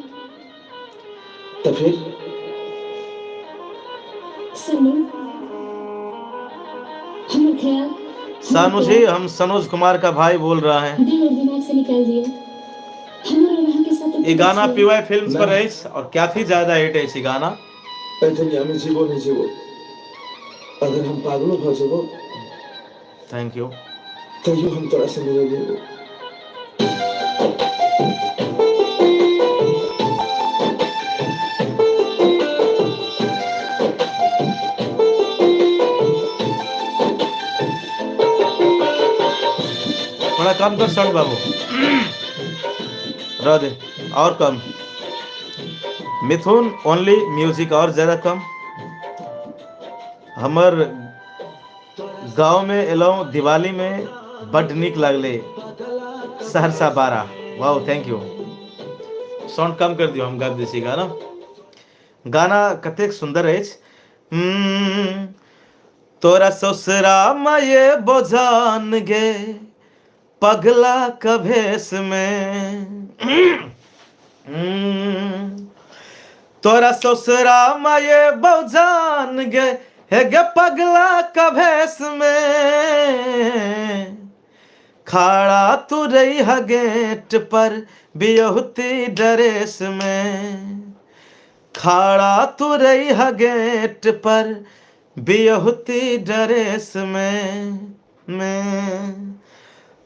तऽ फिर? सुनू, हमर ख्याल, सानू जी, हम सनोज कुमार का भाई बोल रहा है। दिल और दिमाग से निकाल दियो। हमर और अहाँ के साथ ये गाना पीवाई फिल्म्स पर अछि और काफी ज्यादा हिट अछि गाना। एहि दुनिया में जीवो नहीं जीवो, अगर हम पागलो भ जेबो thank you, तैयो हम तोरा से मिले जेबो। थोड़ा कम कर साउंड बाबू, रह दे और कम। मिथुन ओनली म्यूजिक और ज्यादा कम। हमर गांव में एलहुँ दिवाली में, बड नीक लागले। Saharsa 12, wow thank you. Sound कम कर दियो, हम गाबि दै छी गाना। गाना कतेक सुंदर अछि। तोरा ससुरा माये बोझान गे पगला कभेस में, तोरा ससुरा माये बोझान गे हे गे पगला कभेस में, खड़ा तू रही ह गेट पर बियहुती ड्रेस में, खड़ा तू रही ह गेट पर बियहुती ड्रेस में, में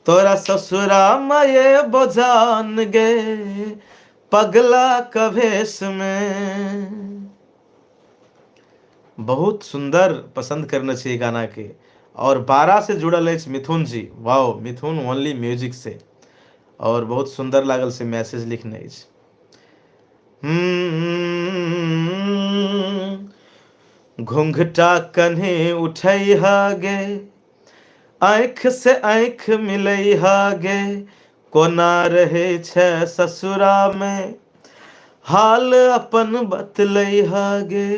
तोरा ससुरा माये बोझान गे पगला कभेस में। बहुत सुंदर पसंद करने छी गाना के। और 12 से जुड़ल अछि मिथुन जी, वाओ, मिथुन ओनली म्यूजिक से, और बहुत सुंदर लागल से मैसेज लिखने अछि। घूंघटा कन्हे उठै गे, आँख से आँख मिलै गे, कोना रहै छै ससुरा में, हाल अपन बतलै गे।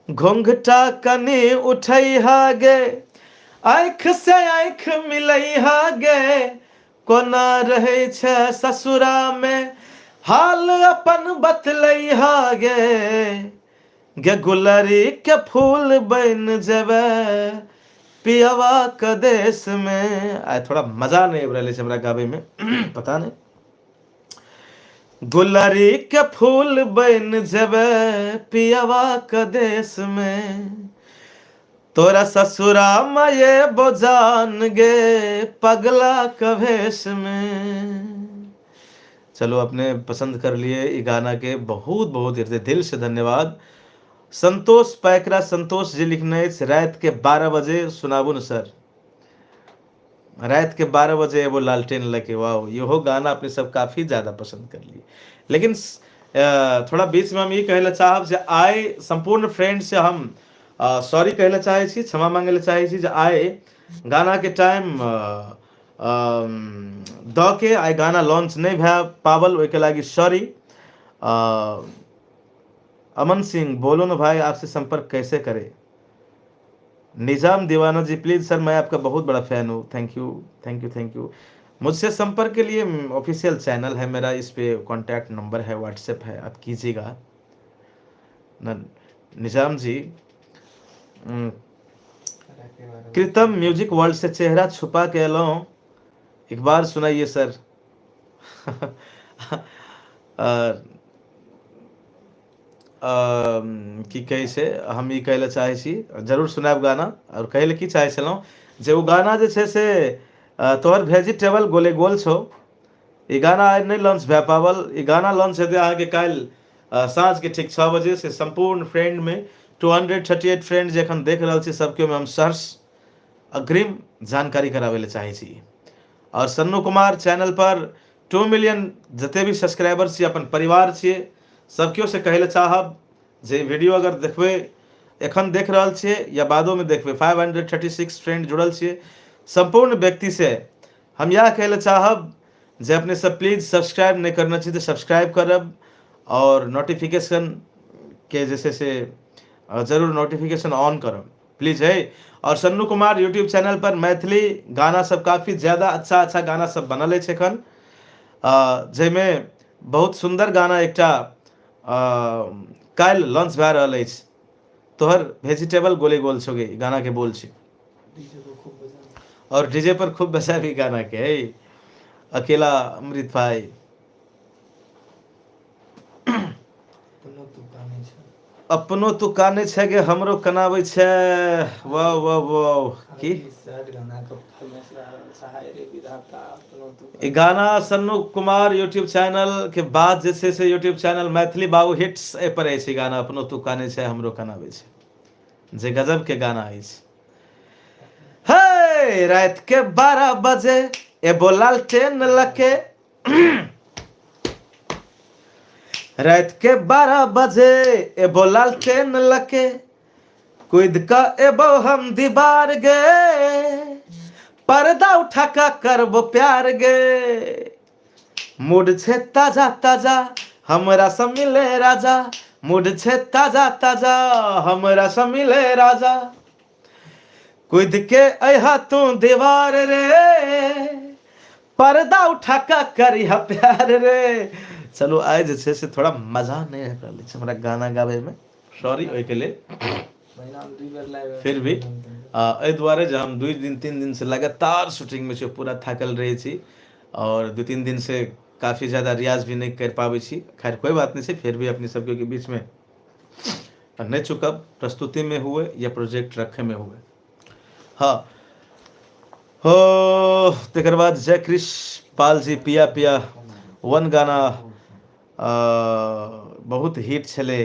घूंघटा कनी उठै गे, आँख से आँख मिलै गे, कोना रहै छै ससुरा में, हाल अपन बतलै गे। गे गुलरी के फूल बन जेबै पियवा के देश में। आइ थोड़ा मजा नहीं आबि रहल छै हमरा गाबै में, पता नहीं। गुलरी के फूल बन जेबै पियवा के देश में, तोरा ससुरा में ये बोजान गे पगला के भेष में। चलो अपने पसंद कर लिए ई गाना के, बहुत बहुत हृदय दिल से धन्यवाद। संतोष पैकरा संतोष जी लिखने अछि, रात के 12 बजे सुनाबू न सर, रात के 12 बजे एगो लालटेन लके। वाह, इहो गाना अपने सब काफी ज्यादा पसंद कर लिए। लेकिन थोड़ा बीच में हम ई कहै लए चाहब जे आइ सम्पूर्ण फ्रेंड से हम सॉरी कहै लए चाहै छी, क्षमा मांगै लए चाहै छी जे आइ गाना के टाइम दऽ के आइ गाना लॉन्च नहि भए पाबल, ओहिके लागि सॉरी। अमन सिंह बोलो न भाई, आपसे संपर्क कैसे करे? निजाम दीवाना जी प्लीज सर, मैं आपका बहुत बड़ा फैन हूँ, thank you thank you thank you. मुझसे संपर्क के लिए ऑफिशियल चैनल है मेरा, इस पे कॉन्टैक्ट नंबर है, व्हाट्सएप है, आप कीजिएगा न। निजाम जी, कृतम म्यूजिक वर्ल्ड से चेहरा छुपा के एलहुँ, एक बार सुनाइए सर। की कहै छै, हम ई कहै लए चाहै छी जरूर सुनायब गाना। आओर कहै लए की चाहै छलहुँ जे ओ गाना जे छै से तोहर भेजिटेबल गोले गोल छौ, ई गाना आइ नहि लॉन्च भए पाबल। ई गाना लॉन्च हेतै अहाँके काल्हि साँझके ठीक 6 बजे से। सम्पूर्ण फ्रेंडमे 238 फ्रेंड जे एखन देख रहल छी सबके हम सहर्ष अग्रिम जानकारी कराबै लए चाहै छी। आओर सन्नू कुमार चैनल पर 2 मिलियन जते भी सब्सक्राइबर छियै, अपन परिवार छियै, सब केओ से कहै लए चाहब जे वीडियो अगर देखबै, एखन देख रहल छियै या बादोमे देखबै, 536 फ्रेंड जुड़ल छियै, सम्पूर्ण व्यक्ति से हम इएह कहै लए चाहब जे अपने सब प्लीज सब्सक्राइब नहि करने छी तऽ सब्सक्राइब करब और नोटिफिकेशन के जे छै से जरूर नोटिफिकेशन ऑन करब प्लीज है। और सन्नू कुमार यूट्यूब चैनल पर मैथिली गाना सब काफी ज्यादा अच्छा अच्छा गाना सब बनल अछि एखन, जाहिमे बहुत सुंदर गाना एकटा काल्हि लॉन्च भए रहल अछि, तोहर भेजिटेबल गोले गोल छौ गे, गाना के बोल छै और डीजे पर खूब बजा भी गाना के है। अकेला अमृत भाई अपनो तू काने छै गे हमरो कनाबै छै, वाह वाह वाह। की ई गाना सन्नू कुमार यूट्यूब चैनल के बाद जे छै से यूट्यूब चैनल मैथिली बाबू हिट्स एहि पर अछि गाना अपनो तू काने छै हमरो कनाबै छै, जे गजब के गाना अछि। हे रात के 12 बजे एबो लालटेन लके, रात के 12 बजे एबो लालटेन लके, कूद का एबो हम दीवार गे, पर्दा उठा का करबो प्यार गे, मूड छे ताजा ताजा हमरा से मिले राजा, मूड छे ताजा ताजा हमरा से मिले राजा, कूद के अहा तू दीवार रे, पर्दा उठा का करिहा प्यार रे। चलू आइ जे छै से थोड़ा मजा नहि आबि रहल छै हमरा गाना गाबैमे, सॉरी ओहिके लेल। फिर भी एहि दुआरे जे हम 2 दिन 3 दिन से लगातार शूटिंगमे छी, पूरा थाकल रहै छी और 2-3 दिन से काफी ज्यादा रियाज भी नहि करि पाबै छी। खैर कोई बात नहीं छै, फिर भी अपने सबके बीचमे नहि चुकब, प्रस्तुतिमे हुए या प्रोजेक्ट रखैमे हुए। हाँ हो, तकर बाद जय कृष्ण पाल जी पिया पिया वन गाना बहुत हिट छलै।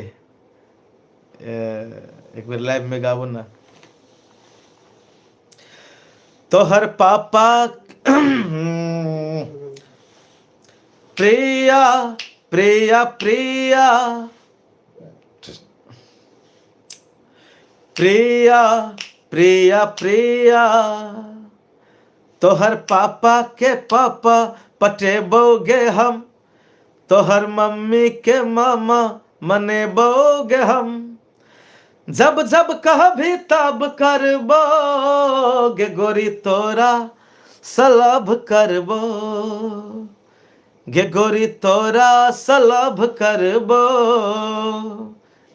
एक बेर लाइव में गाबू ना। तोहर पापा प्रिया प्रिया प्रिया प्रिया प्रिया प्रिया, तोहर पापा के पापा पटेबोगे हम, तोहर मम्मी के मामा मनेबोगे हम, जब जब कहभी तब करबोगे गोरी तोरा सलभ करबो गे गोरी तोरा सलभ करबो।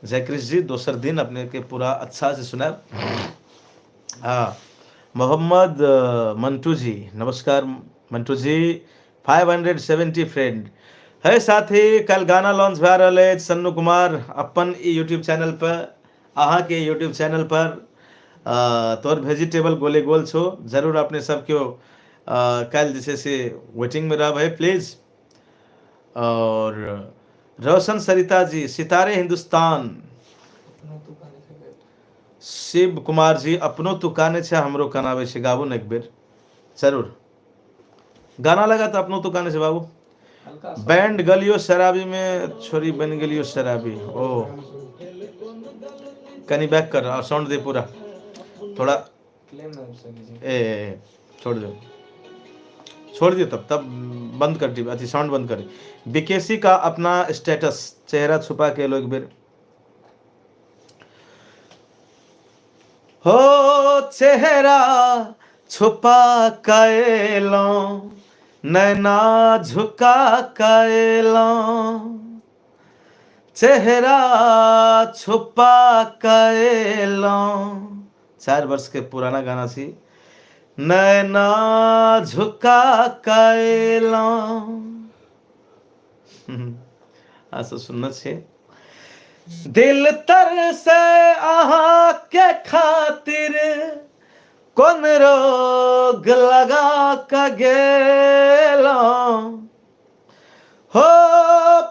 जय कृष्ण जी, दोसर दिन अपने के पूरा अच्छा से सुनाब। हाँ, मोहम्मद मंटू जी, नमस्कार मंटू जी, 570 फ्रेंड है। साथी, कल गाना लॉन्च भए रहल अछि सन्नू कुमार अपन ई यूट्यूब चैनल पर, अहाँके यूट्यूब चैनल पर तोर भेजिटेबल गोले गोल छो। जरूर अपने सब केओ काल्हि जे छै से वेटिंगमे रहबै प्लीज। और रोशन सरिता जी, सितारे हिंदुस्तान, शिव कुमार जी, अपनो तू काने छै हमरो कनाबै छै, गाबू ने एक बेर जरूर। गाना लगा तऽ अपनो तू काने छै बाबू। बैंड गलियो शराबी में छोरी बन गेलियो शराबी। ओ कनी बैक कर और साउंड दे पूरा थोड़ा। ए छोड़ दो, छोड़ दियो, तब तब बंद कर दी, अथी साउंड बंद कर। बीकेसी का अपना स्टेटस चेहरा छुपा के लोग बेर हो चेहरा छुपा कएलौं, नैना झुका कएलौं, चेहरा छुपा कएलौं। 4 वर्ष के पुराना गाना छी। नैना झुका कएलौं। अच्छा सुनने छियै। दिल तर से अहाँ के खातिर कोन रोग लगा के गेलौं हो,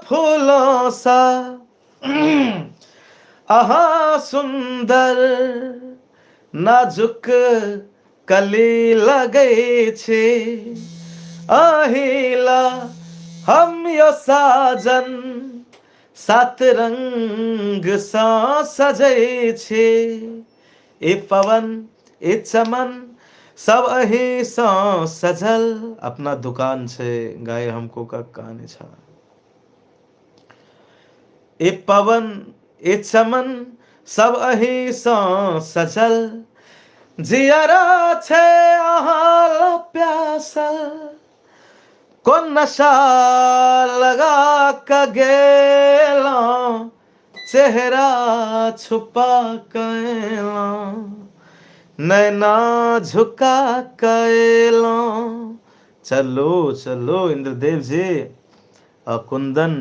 फूलों सा अहाँ सुंदर नाजुक कली लगै छी, अहिला हम यो साजन सात रंग सँ सजै छी, ई पवन ई चमन सब अही सँ सजल। अपना दुकान छै गाय हमको का कहानी छा। ई पवन ई चमन सब अही सँ सजल, जियरा छै अहाँ ला प्यासल, कोन नशा लगा के गेलौं, चेहरा छुपा के एलौं, नैना झुका के एलौं। चलो चलो इंद्रदेव जी। कुंदन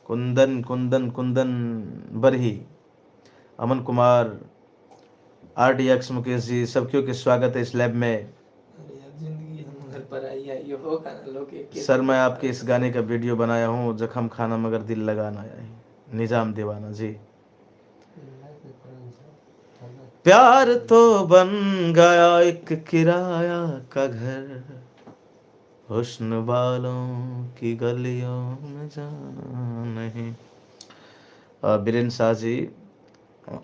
कुंदन कुंदन कुंदन बरही, Aman Kumar, R D X Mukesh ji, सब केओ के स्वागत है इस लैब में। अरे यार, जिंदगी हम घर पर आई है ये हो गाना लोग एक सर मैं आपके इस गाने का वीडियो बनाया हूँ, जख्म खाना मगर दिल लगाना आया है, निजाम दीवाना जी। प्यार तो बन गया एक किराया का घर, हुस्न वालों की गलियों में जाना नहीं। बीरेन शाह जी,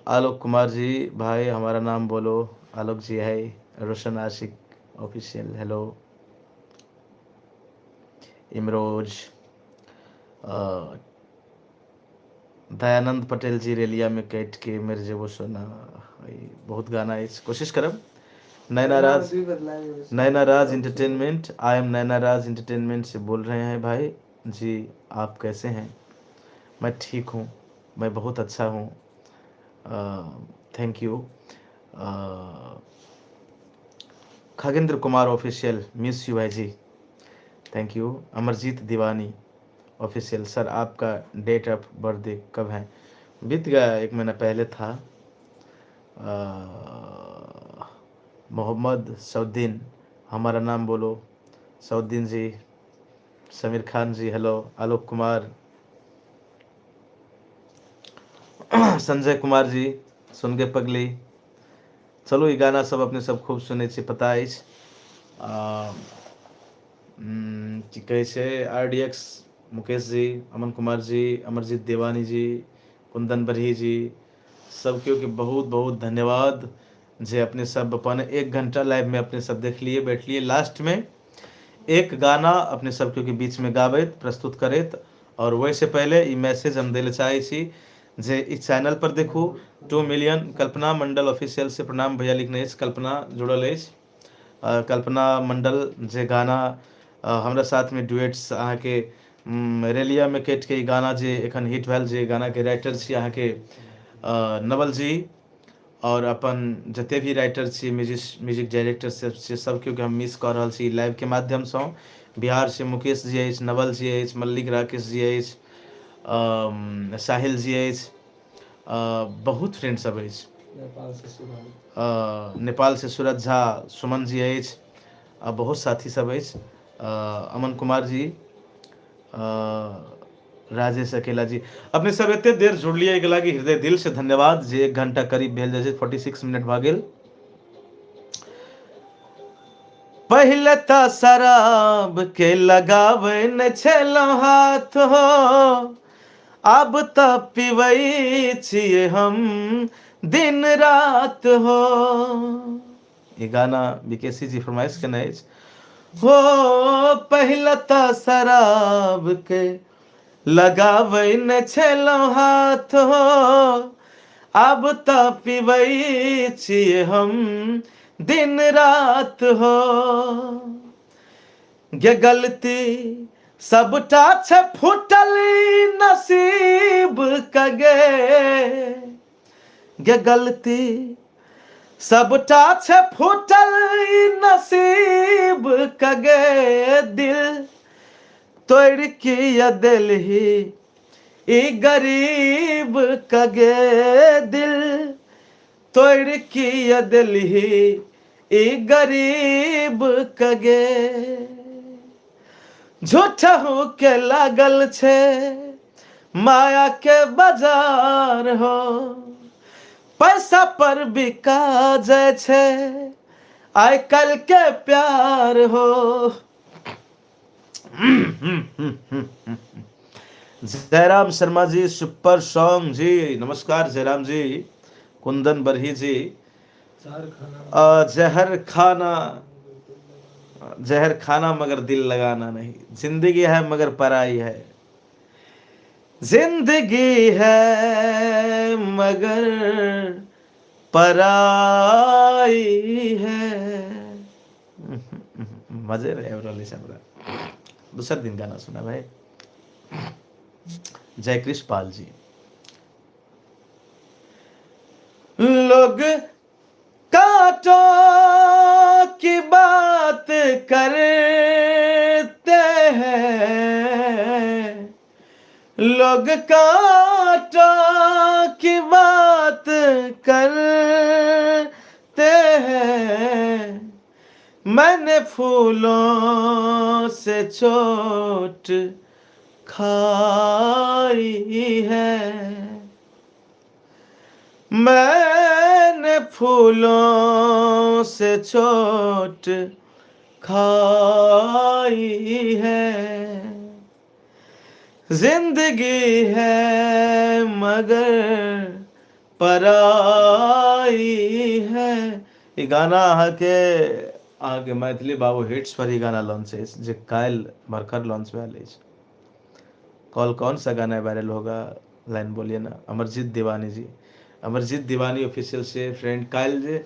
आलोक कुमार जी, भाई हमारा नाम बोलो, आलोक जी है, रोशन आशिक ऑफिशियल हेलो, इमरोज, दयानंद पटेल जी, रेलिया में कैट के मेरे जेबो सोना, ई बहुत गाना अछि, कोशिश करब। Naina Raj, Naina Raj entertainment, I am Naina Raj entertainment से बोल रहे हैं भाई जी, आप कैसे हैं? मैं ठीक हूँ, मैं बहुत अच्छा हूँ, thank you. Khagendra Kumar official, miss you भाई जी, thank you. Amarjeet Diwani official, sir आपका डेट ऑफ बर्थडे कब है? बीत गया, 1 महीना पहले था। मोहम्मद सऊद्दीन, हमारा नाम बोलो सऊद्दीन जी। समीर खान जी हेलो आलोक कुमार संजय कुमार जी सुन गे पगली चलू ई गाना सब अपने सब खूब सुनै छी पता अछि की कहै छै R D X Mukesh ji Aman Kumar ji Amarjeet Dewani ji Kundan Barhi ji सब केओ के बहुत बहुत धन्यवाद जे अपने सब अपन एक घंटा लाइव में अपने सब देखलिए बैठलिए लास्ट में एक गाना अपने सब केओ के बीच में गाबैत प्रस्तुत करैत और वैसे पहले ई मैसेज हम दै चाहे छी जे इस चैनल पर देखू 2 मिलियन कल्पना मंडल ऑफिशियल से प्रणाम भैया लिखने अछि कल्पना जुड़ल अछि कल्पना मंडल जे गाना हमरा साथमे डुएट्स अहाँके रेलियामे कटिके ई गाना जे एखन हिट भेल जे गानाके राइटर छी अहाँके नवल जी आओर अपन जते भी राइटर छी म्यूजिक डायरेक्टर सब से सब केओके हम मिस कऽ रहल छी लाइवके माध्यमसँ बिहारसँ मुकेश जी अछि नवल जी अछि मल्लिक राकेश जी अछि साहिल जी अछि बहुत फ्रेंड सब अछि नेपाल से सूरज झा सुमन जी अछि आ बहुत साथी सब अछि अमन कुमार जी राजेश अकेला जी अपने सब एते देर जुड़लियै एहिके लागि हृदय दिल से धन्यवाद जे एक घंटा करीब भेल जाइ छै 46 मिनट भऽ गेल पहिले तऽ शराब के लगाबै नहि छलहुँ हाथ हो आब तऽ पिबै छियै हम दिन रात हो ई गाना विकेशी जी फरमाइश केने अछि हो पहिले तऽ शराब के लगाबै ने छलहुँ हाथ हो आब तऽ पिबै छियै हम दिन रात हो गे गलती सबटा छै फूटल नसीब कगे गे गलती सबटा छै फूटल नसीब कगे दिल तोड़ किया देलही ई गरीब कगे दिल तोड़ किया देलही ई गरीब कगे झूठहू के लागल छै माया के बाजार हो पैसा पर बिका जाइ छै आइ काल्हि के प्यार हो। जयराम शर्मा जी सुपर सॉन्ग जी नमस्कार जयराम जी कुंदन बरही जी जहर खाना जहर खाना मगर दिल लगाना नहीं जिंदगी है मगर पराई है जिंदगी है मगर पराई है। मजे रहे रहल अछि हमरा दोसर दिन गाना सुना भाई। जय कृष्ण पाल जी लोग कांटों की बात करते हैं लोग कांटों की बात करते हैं मैंने फूलों से चोट खाई है मैंने फूलों से चोट खाई है जिंदगी है मगर पराई है। ई गाना अहाँके अहाँके मैथिली बाबू हिट्स पर ई गाना लॉन्च अछि जे काल्हि भरखर लॉन्च भेल अछि। कॉल कौन सा गाना वायरल होगा लाइन बोलिए ना। अमरजीत दीवानी जी अमरजीत दीवानी ऑफिशियल से फ्रेंड काल्हि जे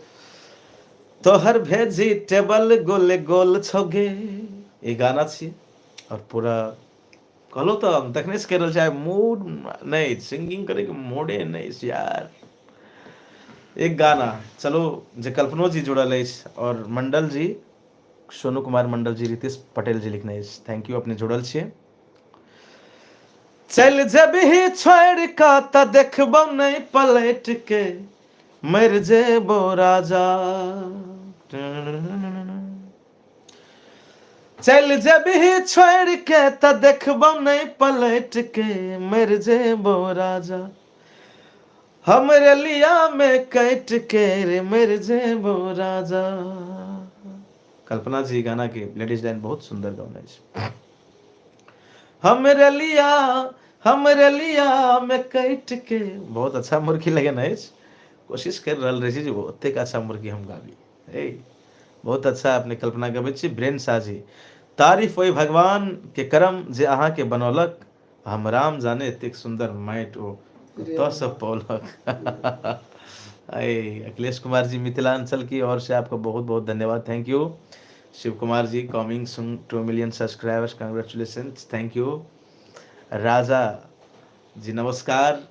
तोहर भेजिटेबल गोल गोल छौगे ई गाना छी और पूरा कहलो तऽ हम तखने से कहि रहल छी आइ मूड नहि सिंगिंग करे के मूडे नहि अछि यार। एक गाना चलो जे कल्पनो जी जुड़ल अछि और मंडल जी सोनू कुमार मंडल जी रितेश पटेल जी लिखने अछि thank you अपने जुड़ल छियै। चलि जेबही छोड़ि कऽ तऽ देखबौ नहि पलटि के मरि जेबो राजा। चलि जेबही छोड़ि के तऽ देखबौ नहि पलटि के मरि जेबौ राजा हमरे लिया में कटि के रे मरि जेबौ राजा। कल्पना जी गाना के लेडीज लाइन बहुत सुंदर गौने छै। हमरे लिया हमरे लिया में कटि के बहुत अच्छा मुर्गी लगेने अछि। कोशिश कर रहल रहे छी जे ओतेक अच्छा मुर्गी हम गाबी। ए बहुत अच्छा अपने कल्पना गबै छी ब्रेन शाह जी। तारीफ ओहि भगवान के करम जे अहाँ के बनौलक, हम राम जाने एतेक सुंदर माटि ओ कतऽ से पौलक। अरे अखिलेश कुमार जी मिथिलांचल की ओर से आपको बहुत बहुत धन्यवाद, thank you. Shiv Kumar ji coming soon 2 million subscribers, congratulation, thank you. Raja ji नमस्कार।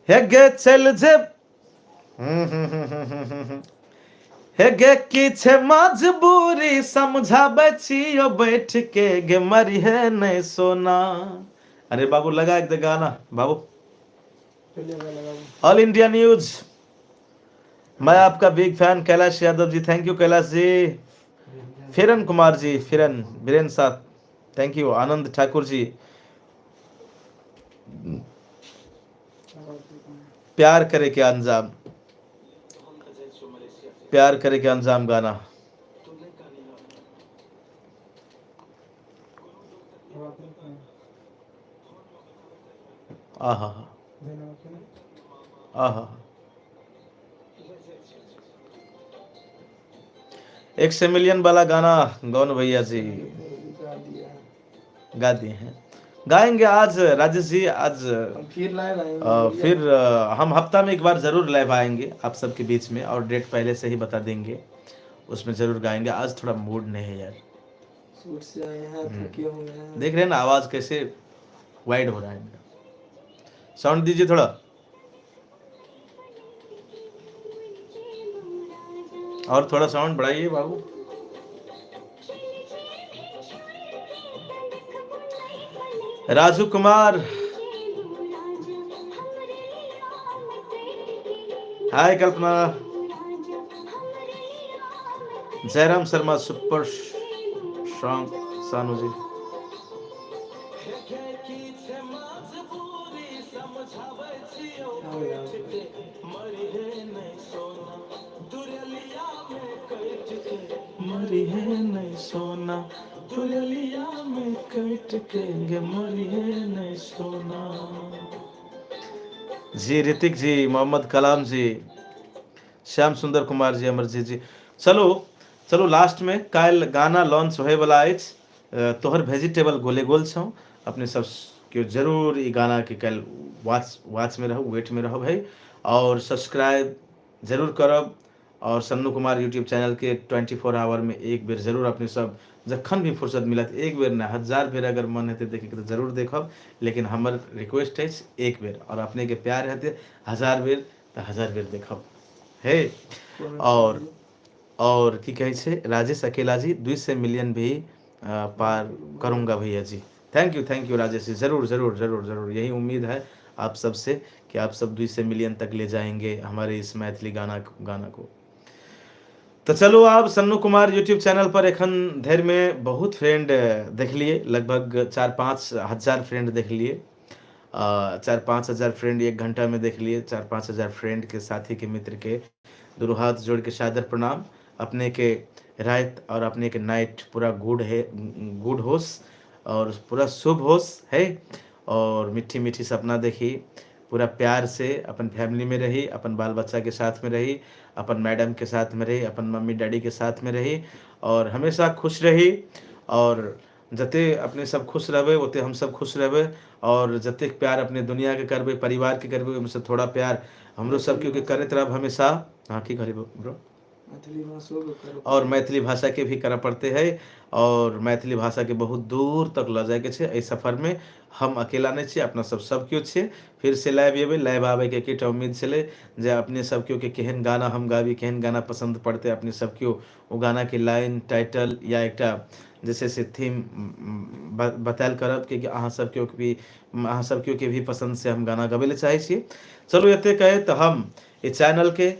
हे गे चल जे हे गे की छे मजबूरी समझाबै छियो बैठ के गे मरी है नहीं सोना। अरे बाबू लगा एक दे गाना बाबू। ऑल इंडिया न्यूज, मैं आपका big fan Kailash Yadav ji, thank you Kailash ji. Phiran Kumar ji, Phiran Biren साथ, thank you. Anand Thakur ji, प्यार करे के अंजाम, प्यार करे के अंजाम गाना। आहा आहा, एक से मिलियन वाला गाना गौन भैया जी गा दिए हैं, गाएंगे आज राजेश जी। आज हम फिर लाइव आएंगे। फिर हम हफ्ता में एक बार जरूर लाइव आएंगे आप सबके बीच में, और डेट पहले से ही बता देंगे, उसमें जरूर गाएंगे। आज थोड़ा मूड नहीं है यार, सूट से आए हैं, थके हुए हैं। देख रहे हैं ना आवाज कैसे वाइड हो रहा है मेरा। साउंड दीजिए थोड़ा। और थोड़ा साउंड बढ़ाइए बाबू। Raju Kumar hi, Kalpana Jairam Sharma super strong, Sanu ji. मरी है नहीं सोना दुललिया में कट के गे, मरी है नहीं सोना। जी ऋतिक जी, मोहम्मद कलाम जी, श्याम सुंदर कुमार जी, अमरजीत जी। चलो चलो लास्ट में काल्हि गाना लॉन्च होए वाला अछि, तोहर वेजिटेबल गोले गोल छौ। अपने सब के जरूर ई गाना के काल्हि वॉच में रहू, वेट में रहू भाई, और सब्सक्राइब जरूर करब। और सन्नू कुमार यूट्यूब चैनल के 24 our में एक बेर जरूर अपने सब जखन भी फुर्सत मिलत, एक बेर ना 1000 बेर अगर मन हेतै देखे के तऽ जरूर देखब, लेकिन हमर रिक्वेस्ट अछि एक बेर, और अपने के प्यार हेतै 1000 बेर तऽ 1000 बेर देखब हे। और की कहै छै राजेश अकेला जी, 200 मिलियन भी पार करूंगा भैया जी। Thank you, thank you Rajesh ji, जरूर जरूर जरूर जरूर, यही उम्मीद है आप सबसे कि आप सब 200 मिलियन तक ले जाएंगे हमारे इस मैथिली गाना को। तो चलो आप सन्नू कुमार यूट्यूब चैनल पर एखन धरि में बहुत फ्रेंड देख लिए, लगभग 4-5 हजार फ्रेंड देख लिए, 4-5 हजार फ्रेंड 1 घंटा में देख लिए। 4-5 हजार फ्रेंड के साथी के मित्र के दोनों हाथ जोड़ के सादर प्रणाम। अपने के रात और अपने के नाइट पूरा गुड है, गुड होस और पूरा शुभ होस है, और मीठी मीठी सपना देखी, पूरा प्यार से अपन फैमिली में रही, अपन बाल बच्चा के साथ में रही, अपन मैडम के साथ में रही, अपन मम्मी डैडी के साथ में रही, और हमेशा खुश रही। और जते अपने सब खुश रहबै ओते हम सब खुश रहबै, और जतेक प्यार अपने दुनिया के करबै, परिवार के करबै, ओहिमे से थोड़ा प्यार हमरो सब के करैत रहब हमेशा। हाँ की कहली ब्रो? मैथिली भाषो के करऽ और मैथिली भाषा के भी करऽ पड़ते है, और मैथिली भाषा के बहुत दूर तक लऽ जायके छै। एहि सफर में हम अकेला नहीं छी, अपना सब सब केओ छियै। फिर से लाइव एबै, लाइव आबैके एकेटा उम्मीद छलै जे अपने सब केओ के केहन गाना हम गाबी, केहन गाना पसंद पड़तै, अपने सब केओ ओ गाना के लाइन, टाइटल या एकटा जे छै से थीम बतायल करब, कियाकि अहाँ सब केओ के भी, अहाँ सब केओ के भी पसंद से हम गाना गबै लए चाहै छी। चलू एते कहैत हम ई चैनल के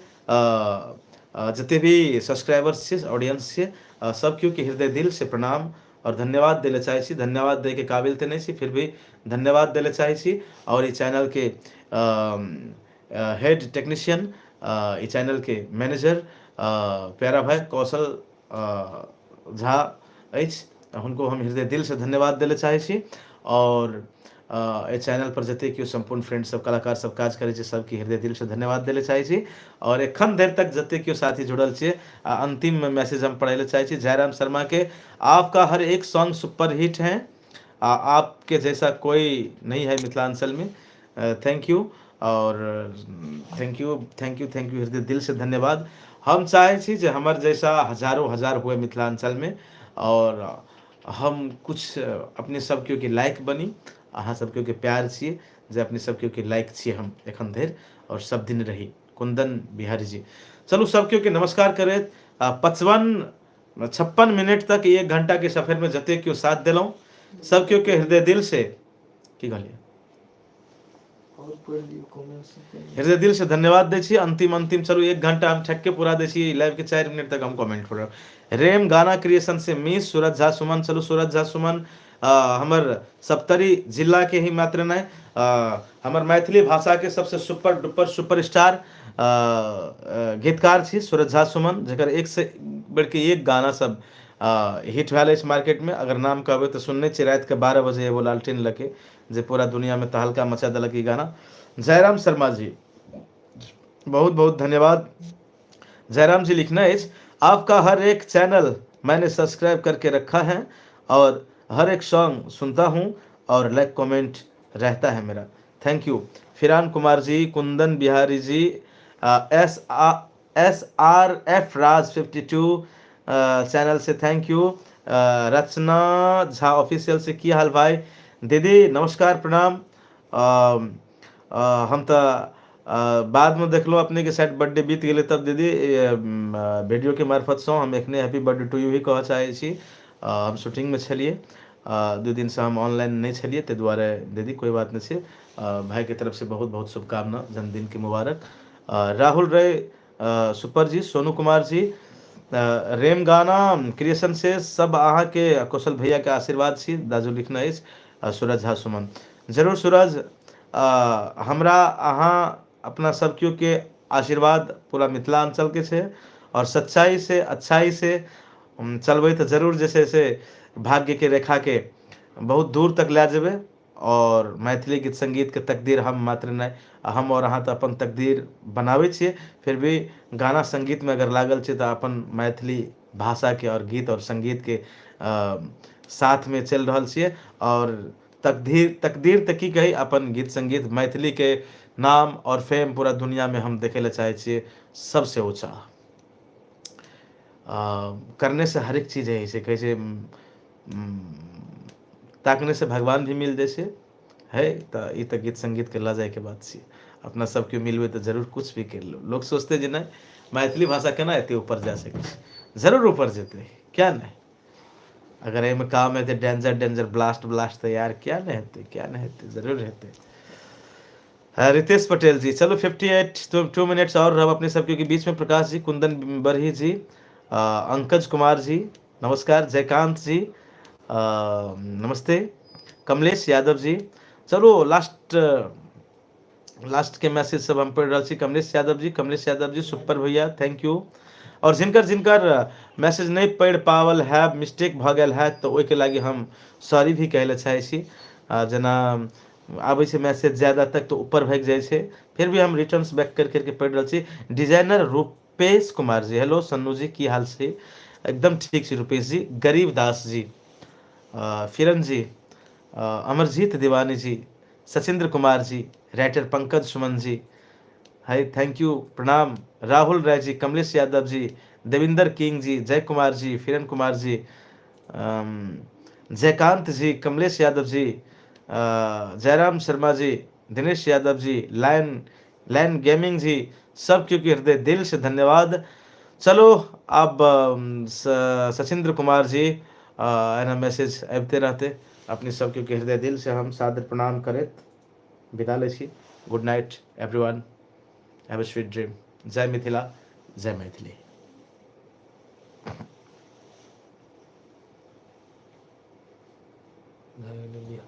जते भी सब्सक्राइबर्स छियै, ऑडियंस छियै, सब केओ के हृदय दिल से प्रणाम और धन्यवाद दै लए चाहै छी। धन्यवाद दै के काबिल तऽ नहि छी, फिर भी धन्यवाद दै लए चाहै छी। और ई चैनल के हेड टेक्नीशियन, ई चैनल के मैनेजर प्यारा भाई कौशल झा अछि, हुनको हम हृदय दिल से धन्यवाद दै लए चाहै छी। और एहि चैनल पर जते केओ सम्पूर्ण फ्रेंड सब, कलाकार सब काज करै छै, सबके हृदय दिल से धन्यवाद दै लए चाहै छी। और एखन धरि तक जते केओ साथी जुड़ल छियै, आ अंतिम में मैसेज हम पढ़ै लए चाहै छी जयराम शर्मा के, आपका हर एक सॉन्ग सुपर हिट है, आ आपके जैसा कोई नहीं है मिथिलांचल में। Thank you और thank you, thank you, thank you, हृदय दिल से धन्यवाद। हम चाहै छी जे हमर जैसा हजारों हजार हुए मिथिलांचल में, और हम कुछ अपने सब केओ के लायक बनी। अहाँ सब केओ के प्यार छियै जे अपने सब केओ के लायक छियै हम एखन धरि और सब दिन रही। कुंदन बिहारी जी, चलू सब केओ के नमस्कार करैत 55-56 मिनट तक 1 घंटा के सफर में जते केओ साथ देलहुँ सब केओ के हृदय दिल से की कहलियै, और पढ़ि लियौ कमेंट सब। हृदय दिल से धन्यवाद दै छी। अंतिम अंतिम चलू 1 घंटा हम ठेक के पूरा दै छी लाइव के, 4 मिनट तक हम कमेंट पढ़ब। रेम गाना क्रिएशन से मिस सूरज झा सुमन, चलू सूरज झा सुमन हमर सप्तरी जिला के ही मात्र नहीं, हमर मैथिली भाषा के सबसे सुपर डुपर सुपर स्टार गीतकार छी सूरज झा सुमन, जकर एक से बढ़ के एक गाना सब हिट भेल अछि मार्केट में। अगर नाम कहबै तऽ सुनने छी राति के 12 बजे एगो लालटेन लके जे पूरा दुनिया में तहलका मचा देलक ई गाना। जयराम शर्मा जी बहुत बहुत धन्यवाद। जयराम जी लिखना अछि, आपका हर एक चैनल मैंने सब्सक्राइब करके रखा है और हर एक सॉन्ग सुनता हूँ और लाइक कमेंट रहता है मेरा, thank you. Firan Kumar ji, Kundan Bihari ji, S R F Raj 52 channel Se thank you. Rachna Jha official से की हाल भाई, दीदी नमस्कार प्रणाम। हम तऽ बादमे देखलहुँ अपने के शायद बर्थडे बीत गेलै तब दीदी वीडियो के मार्फत सँ हम एखने हैप्पी बर्थडे टू यू ही कहऽ चाहै छी। हम शूटिंगमे छलियै, 2 दिनसँ हम ऑनलाइन नहि छलियै, ताहि दुआरे दीदी कोई बात नहि छै। भाईके तरफ से बहुत बहुत शुभकामना, जन्मदिन के मुबारक। राहुल राय सुपर जी, सोनू कुमार जी, रेम गाना क्रिएशन से सब अहाँके कौशल भैया के आशीर्वाद छी, दाजू लिखना अछि। सूरज झा सुमन, जरूर सूरज, हमरा अहाँ अपना सब केओ के आशीर्वाद पूरा मिथिलांचल के छै और सच्चाई से अच्छाई से चलबै तऽ जरूर जे छै से भाग्य के रेखा के बहुत दूर तक लए जेबै। और मैथिली गीत संगीत के तकदीर हम मात्र नहि, हम और अहाँ तऽ अपन तकदीर बनाबै छियै, फिर भी गाना संगीत में अगर लागल छियै तऽ अपन मैथिली भाषा के और गीत और संगीत के साथ में चलि रहल छियै। और तकदीर तऽ की कही, अपन गीत संगीत मैथिली के नाम और फेम पूरा दुनिया में हम देखै लए चाहै छियै सबसे ऊँचा। करने से हरेक चीज है, ऐसे कहै छै ताकने से भगवान भी मिल जाइ छै है, तऽ ई तऽ गीत संगीत के लऽ जायके बात छियै। अपना सबके मिलबै तऽ जरूर कुछ भी करि लेब। लोक सोचते जे नहि मैथिली भाषा केना एते ऊपर जा सकै छै, जरूर ऊपर जेतै, क्या नहि। अगर एहिमे काम हेतै डेंजर डेंजर ब्लास्ट ब्लास्ट तऽ यार क्या नहि हेतै, क्या नहि हेतै, जरूर हेतै। रितेश पटेल जी, चलो 58 2 मिनट्स और रहब अपने सबके के बीच में। प्रकाश जी, कुंदन बरही जी, अंकज कुमार जी नमस्कार, जयकांत जी नमस्ते, कमलेश यादव जी। चलो लास्ट के मैसेज सब हम पढ़ रहल छी। कमलेश यादव जी, कमलेश यादव जी सुपर भैया thank you. और जिनकर जिनकर मैसेज नहीं पढ़ पावल है, मिस्टेक भ गेल है, तो ओहिके लागि हम सॉरी भी कहै लए चाहै छी। जेना आबै छै मैसेज ज्यादा तक तो ऊपर भागि जाइ छै, फिर भी हम रिटर्न्स बैक कर करके पढ़ि रहल छी। डिजाइनर रूपेश कुमार जी, हेलो सन्नू जी की हाल छै? एकदम ठीक छै रूपेश जी। गरीब Das ji, Phiran ji, Amarjeet Diwani ji, Sachindra Kumar ji, writer Pankaj Suman ji, hi thank you प्रणाम। राहुल राय जी, कमलेश यादव जी, देविंदर किंग जी, जय कुमार जी, फिरन कुमार जी, जयकांत जी, कमलेश यादव जी, जयराम शर्मा जी, दिनेश यादव जी, लाइन गेमिंग जी, सब क्योंकि हृदय दिल से धन्यवाद। चलो अब सचिंद्र कुमार जी, एना मैसेज आबिते रहते, अपने सब क्योंकि हृदय दिल से हम सादर प्रणाम करैत विदा लै छी। Good night everyone, have a sweet dream. जय मिथिला, जय मैथिली। भए गेलै लिअ।